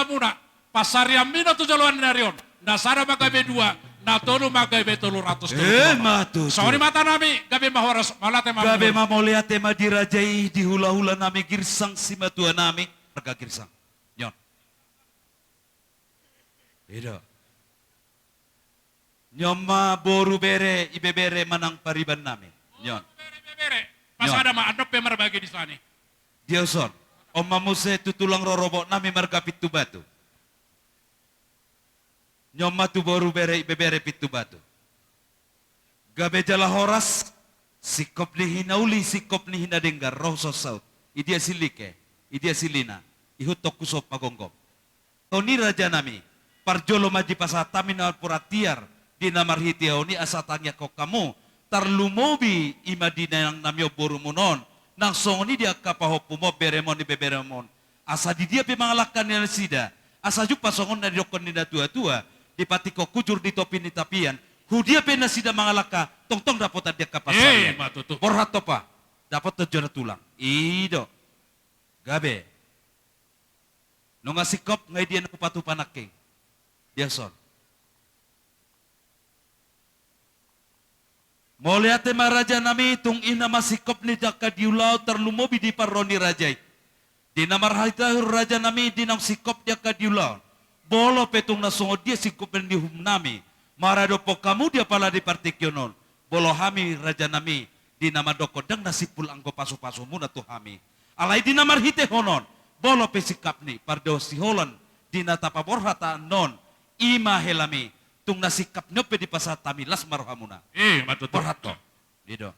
muna, pansarianmuna tu joloan ni ari on, na sada ma gabe dua, na tolu ma gabe tolu ratus tolu pulu opat. Emma tutu. Songon i ma hata nami, gabe ma horas, mauliate ma. Gabe ma, mauliate ma di raja i, di hulahula nami Girsang simatua nami, marga Girsang. Nion. I do. Nion ma boru, bere, ibebere manang pariban nami. Nion. Boru, bere, ibebere. Nion. Pasada ma, andon pe marbagi di sani. Dia son. On ma muse tu tulang rorobot nami marga Pintu Batu. Nion ma tu boru, bere, ibebere Pintu Batu. Gabe jala horas, singkop ni hinauli, singkop ni hinadenggan, ro songon saut. Idia silike, idia silina, ihuthon husop magomgom. Songon i raja nami, parjolo ma dipasahat hami na marpura tiar, di na marhite on i asa tangiangkon hamu, tarlumobi i ma di inang nami on, borumuna on, nang songon i di angka pahompum on, berem on, ibeberem on. Asa di dia pe mangalangka nasida, asa jumpang songon na didokkon ni na tuatua, di patik hujur di topi ni tapian, hu dia pe nasida mangalangka, tongtong dapotan di angka pansarian. Emma tutu. Borhat opa, dapotan jala tulang. I do. Gabe. Nunga singkop, nga i dia na hupatupa nangkin. Dia son. Mauliate ma raja nami, tung i na ma singkop ni angka di ulaon, tarlumobi di parro ni raja i. Di na marhitehon raja nami, di naung singkop di angka di ulaon. Molo pe tung na songon dia singkop ni uhum nami maradophon hamu di apala di partingkian on, molo hami raja nami, di na mandokkon ndang na simpul anggo pasupasumuna tu hami. Alai di na marhitehon on, molo pe singkap ni pardaon siholan, di na tapaborhat annon, i ma helami, tung na singkap ni on pe dipasahat hami, las ma rohamuna. Emma tutu. Borhat tong. I do.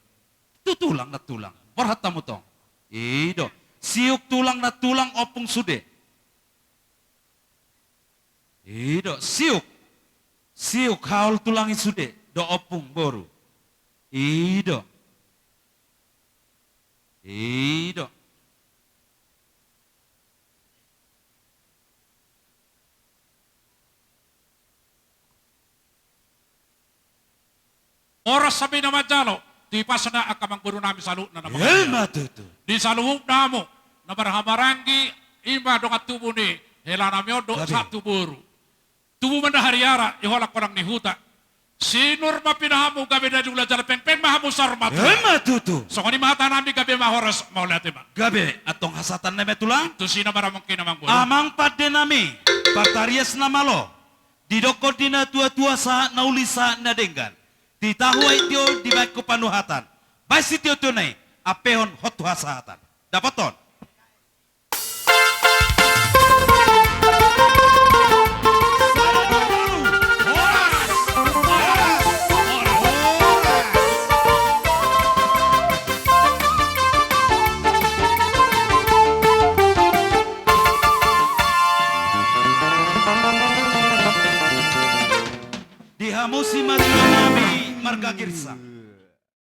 Tu tulang nantulang. Borhat hamu tong. I do. Siuk tulang nantulang, ompung sude. I do. Siuk. Siuk haol tulang i sude. Do ompung boru. I do. I do. Horas hami na manjalo, tu ipasna angka amangboru nami saluhutna na bahagia. Emma tutu. Di saluhutna hamu na marhahamaranggi, i ma dongan tubu ni hela nami on dohot sahat tu boru. Tubu ma na hariara, i holan-holan ni huta. Sinur ma pinahanmu, gabe na niula jala pengpeng ma hamu saur matua. Emma tutu. Songon i ma hata nami, gabe ma horas, mauliate ma. Gabe, antong hasahatan nami ma tulang. Tusi na maramongki na manggolo. Amang pande nami, partarias na malo. Didokkon di na tuatua sahat na uli sahat na denggan. Titahua i tio dibaen tu panuhatan. Baen sitiotio na i, ampehon hot tu hasahatan. Dapothon. Di hamu simatua nami marga Girsang.